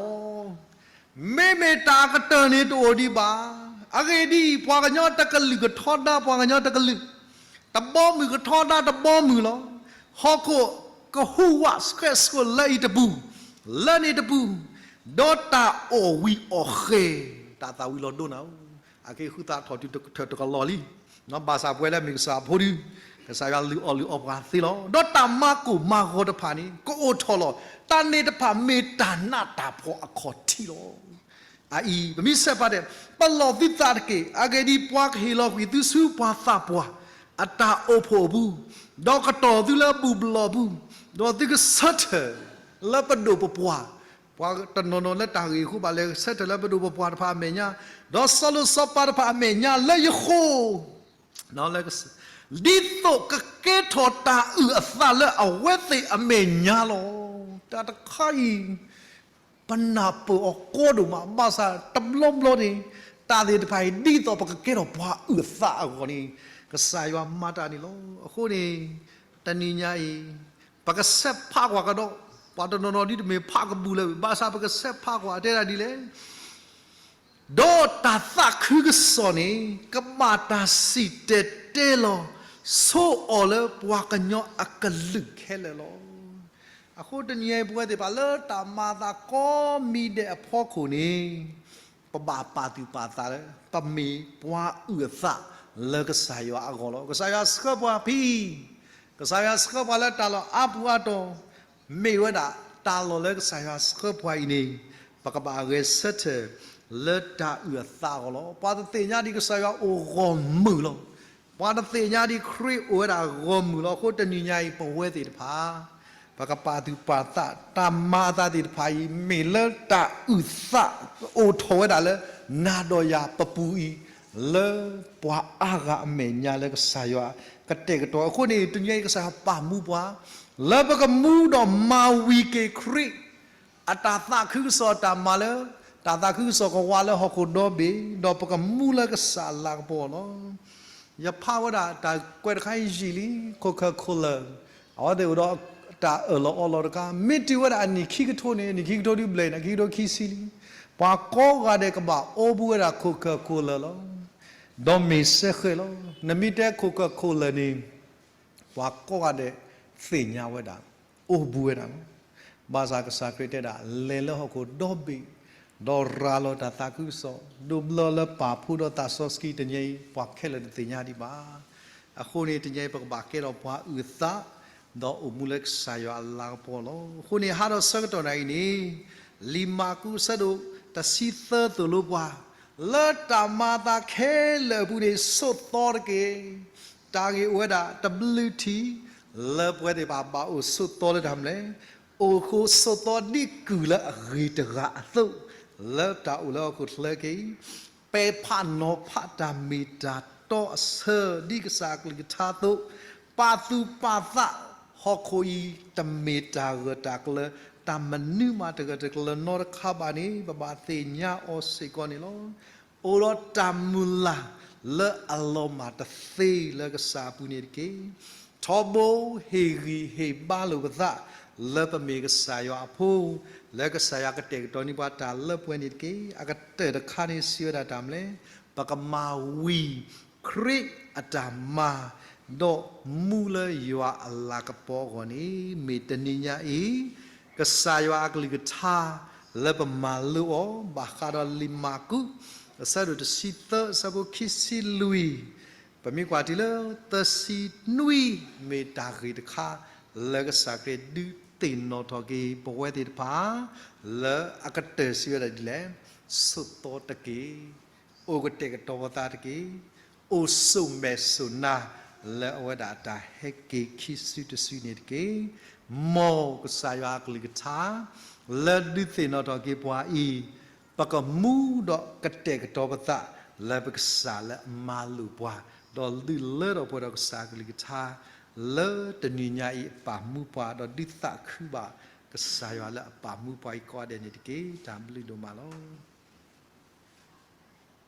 မ့မ့ၢ်တၢ်အကတၢၢ်န့ၣ်တအိၣ်ဒံးဘၣ်. အဂ့ၢ်ဒ်အံၤ, ပှၤကညီတကလုာ်ကထီဒါပှၤကညီတကလုာ်, တဘီမုၢ်ကထီဒါတဘီမုၢ်လီၤ. ဟီၣ်ခိၣ်ကဟူးဝးဆှဲးဆှိးလၢအံၤတပူၤ, လၢန့ၣ်တပူၤ, ဒီးတၢ်အီၣ်ဝံၤအီၣ်ဃဲၤ, တၢ်သၣ်ဝံၤလီၤဒိနၤဧၢ, အက့ၤဃုသးထီၣ်တုၤတကထၢၣ်တကလီၢ်လံ. ဘၣ်ဆၣ်ပဝဲလၢမ့ၢ်ကစၢ်အဖိဒု, ကစၢ်ယွၤလုၢ်အီၣ်လုၢ်အီပှၤသ့လီၤ. ဒီးတၢ်မၤကိၢ်မၤဂီၤတဖၣ်န့ၣ် ကအိၣ်ထီၣ်လီၤ. တၢ်န့ၣ်တဖၣ်မ့ၢ်တၢ်နးတၢ်ဖှီၣ်အခီၣ်ထံးလီၤ. အအံၤ ပမ့ၢ်ဆဲးဖးဒဲး, ပလီၢ်သုသးတက့ၢ်. အဂ့ၢ်ဒ်အံၤ, ပှၤကဟ့ၣ်လီၤကွံာ်သုဆူပှၤသးပှၢ်အတၢ်အိၣ်ဖှိၣ်အပူၤ, ဒီးကတီၢ်သုလၢဘူၣ်ဘျီၣ်ပူၤ, ဒီးသုကဆၢထၢၣ်လၢပဒိၣ်ပပှၢ်, ပှၤတနီၤနီၤလၢတၢ်ဂ့ၢ်အဃိဘၣ်လဲၤဆၢထၢၣ်လၢပဒိၣ်ပပှၢ်တဖၣ်အမဲာ်ညါ, ဒီးစီၤလိၤစီၤပၤတဖၣ်အမဲာ်ညါလၢယဃိ ဒ်သိးကကဲထီၣ်တၢ်အုၣ်အသးလၢအဝဲသ့ၣ်အမဲာ်ညါလီၤ. တၢ်တခါအံၤ ပနၢ်ပၢၢ်အီၤကီဒိၣ်မး, ဘၣ်ဆၣ်တဘျီဘျီန့ၣ် တၢ်သ့ၣ်တဖၣ်အံၤ ဒ်သိးပကကဲထီၣ်ပှၤအုၣ်အသးအဂီၢ်န့ၣ် ကစၢ်ယွၤမၤတၢ်န့ၣ်လီၤ. အဃိန့ၣ် တနံၤညါအံၤ ပကဆဲးဖးကွၢ်ကဒီး, ပှၤတနီၤနီၤဒ်တမ့ၢ်ဖးကပူၤလၢၤ, ဘၣ်ဆၣ်ပကဆဲးဖးကွၢ်တဲဒၣ်ဒ်လဲၣ် ဒီးတၢ်သးခုကစီၣ်န့ၣ် ကဘၣ်တၢ်စံၣ်တဲၤတဲလီၤ ဆိအီၤလၢပှၤကညီအကလုာ်ခဲလၢာ်လီၤ. အဃိတနံၤအံၤ ပဝဲသ့ၣ်တဖၣ်လၢတၢ်မၤအသးကိးမံၤဒဲးအဖီခိၣ်န့ၣ် ပဘၣ်ပာ်သူၣ်ပာ်သးလၢ ပမ့ၢ်ပှၤအုၣ်အသးလၢကစၢ်ယွၤအဂီၢ်လီၤ. ကစၢ်ယွၤဆှၢပှၤဖဲအံၤ, ကစၢ်ယွၤဆှၢပှၤလၢတၢ်လီၢ်အါပူၤအါတီၤ, မ့ၢ်ဝဲဒၣ်တၢ်လီၢ်လၢကစၢ်ယွၤဆှၢပှၤအံၤန့ၣ် ပကဘၣ်ဂဲၤဆၢထၢၣ်လၢတၢ်အုၣ်အသးအဂီၢ်လီၤ. ပှၤတသ့ၣ်ညါဒံးကစၢ်ယွၤအိၣ်ဂီၢ်မုၢ်လီၤ. ပှၤတသ့ၣ်ညါဒံးခရံာ်အိၣ်ဝဲဒၣ်ဂီၢ်မုၢ်လီၤ. အဃိတနံၤညါအံၤ ပဝဲသ့ၣ်တဖၣ် ပကပာ်သူၣ်ပာ်သး တၢ်မၤအသးသ့ၣ်တဖၣ်အံၤ မ့ၢ်လၢတၢ်အုၣ်သးအိၣ်ထီၣ်ဝဲဒၣ်လၢ နၤဒီးယၤပပူၤအံၤ လၢပှၤအါဂၤအမဲာ်ညါလၢကစၢ်ယွၤကတဲာ်ကတီၤ. အဃိန့ၣ် တနံၤညါအံၤ ကစၢ်ယွၤပာ်မူပှၤ လၢပကမူဒီးမၤဝံၤက့ၤခရံာ် အတၢ်သးခုကစီၣ်တၢ်မၤလၢ တၢ်သးခုကစီၣ်ကဝါလၢဟီၣ်ခိၣ်ဒီဘ့ၣ်, ဒီးပကမူလၢကစၢ်အလၤကပီၤလီၤ. ယဖးဝဲဒၣ်တၢ်ကွဲးတခါအံၤယံာ်လံ, Coca-Cola အဝဲသ့ၣ်အိၣ်ဒီးတၢ်အၢၣ်လီၤအီလီၤတခါ, မ့ၢ်တုၤဝဲဒၣ်အနံၣ်ခံကထိန့ၣ်, အနံၣ်ခံကထိဒ်ဘျဲၣ်န့ၣ်, ခံကထိခံဆံလံ, ပှၤကိးဂၤဒဲးကဘၣ်အိၣ်ဘူးဝဲဒၣ် Coca-Cola လီၤ. ဒီးမ့ၢ်စဲဃဲၤလီၤ. နမ့ၢ်တဲ Coca-Cola န့ၣ် ပှၤကိးဂၤဒဲးသ့ၣ်ညါဝဲဒၣ်, အိၣ်ဘူးဝဲဒၣ်လီၤ. ဘၣ်ဆၣ်ကစၢ်ခရံာ်တဲဒၣ် လဲၤလၢဟီၣ်ခိၣ်ဒီဘ့ၣ်, ဒီးရၤလီၤတၢ်သးခုကစီၣ်, ဒိးဘျၢလၢပာ်ဖှိၣ်ဒီးသးစီဆှံ. တနံၤအံၤ ပှၤခဲလၢာ်တသ့ၣ်ညါဒံးဘၣ်. အဃိန့ၣ် တနံၤအံၤ ပကဘၣ်ကဲထီၣ်ပှၤအုၣ်သး, ဒီးအိၣ်မူလၢကစၢ်ယွၤအလၤကပီၤလီၤ. အဃိန့ၣ် ဟးဒီးဆၢကတီၢ်နၤအံၤန့ၣ် လံာ်မၢ်ကူးအဆၢဒိၣ်တဆံသၢသိၣ်လိပှၤ လၢတၢ်မၤအသးခဲလၢာ်အပူၤန့ၣ် ဆိးသီတက့ၢ်. တၢ်ဂ့ၢ်အိၣ်ဝဲဒၣ်တဘျုးထံၣ် လၢပဝဲသ့ၣ်တဖၣ်ဘၣ်အိၣ်ဆိးသီလၢတၢ်မနုၤလဲၣ်. အိၣ်ဃိးဆိးသီဒ်ကုၢ်လၢအဂ့ၤတဂၤအသိး, လၢတၢ်အိၣ်လၢဟီၣ်ခိၣ်ချၢက့ၤ ပဲာ်ဖးနီၤဖးတၢ်မ့ၢ်တၢ်တီအဆၢ ဒ်ကစၢ်အကလုၢ်ကထါအသိး, ပာ်သူၣ်ပာ်သးဟီၣ်ခိၣ်အံၤ တမ့ၢ်တၢ်ဂၢၢ်တၢ်ကျၢၤ, တၢ်မနုၤမးတဂၢၢ်တကျၢၤနီတခါဘၣ်န့ၣ် ပဘၣ်သ့ၣ်ညါအီၤစ့ၢ်ကီးန့ၣ်လီၤ. အိၣ်ဒီးတၢ်မုၢ်လၢ်လၢအလီၤမၢ်တသ့လၢကစၢ်အပူၤန့ၣ်တက့ၢ်. ထီဘိဟ့ၣ်ဂံၢ်ဟ့ၣ်ဘါလိာ်ပသး လၢပမ့ၢ်ကစၢ်ယွၤအဖိ, လၢကစၢ်ယွၤကတဲာ်ကတီၤန့ၢ်ပှၤတၢ်လၢပှဲၤန့ၣ်တက့ၢ်. အကတၢၢ်တခါန့ၣ်စံးဝဲဒၣ်တၢ်မနုၤလဲၣ်, ပကမၤဝံၤခရံာ်အတၢ်မၤ, ဒီးမူလၢယွၤအလၤကပီၤအဂီၢ်န့ၣ် မ့ၢ်တနံၤညါအံၤ ကစၢ်ယွၤအကလုၢ်ကထါ လၢပမၤလိအီၤ ဘၣ်ဃးဒီးလံာ်မၢ်ကူး အဆၢဒိၣ်တဆံသၢ အဆၢဖိခံဆံလွံၢ်, ပမ့ၢ်ကွၢ်တုၤလၢသၢဆံနွံ, မ့ၢ်တၢ်ဂ့ၢ်တခါ လၢကစၢ်ခရံာ်ဒုးသ့ၣ်နီၣ်ထီၣ်က့ၤ ပဝဲသ့ၣ်တဖၣ် လၢအကတၢၢ်စံးဝဲဒၣ်ဒ်လဲၣ်, ဆိးသီတက့ၢ်, အိၣ်ကတဲာ်ကတီၤပသးတက့ၢ်, အိၣ်ဆိးမဲာ်ဆိးနါ လၢအဝဲဒၣ်တၢ်ဟဲက့ၤခံစုတစုန့ၣ်တက့ၢ်. မ်ကစၢ်ယွၤအကလုၢ်ကထါ လၢဒုးသ့ၣ်နီၣ်ထီၣ်က့ၤပှၤအံၤ ပကမူဒီးကတဲာ်ကတီၤပသး လၢပကစၢ်လၢအမၤလိာ်ပှၤ, ဒီးလုၢ်လၢထီၣ်ပှဲၤဒီးကစၢ်အကလုၢ်ကထါ လၢတနံၤညါအံၤအပာ်မူပှၤ ဒီးဒုးသးခုဘၣ်ကစၢ်ယွၤလၢအပာ်မူပှၤအံၤကိးဂၤဒဲးန့ၣ်တက့ၢ်. တၢ်ဘျုးဒိၣ်မးလီၤ.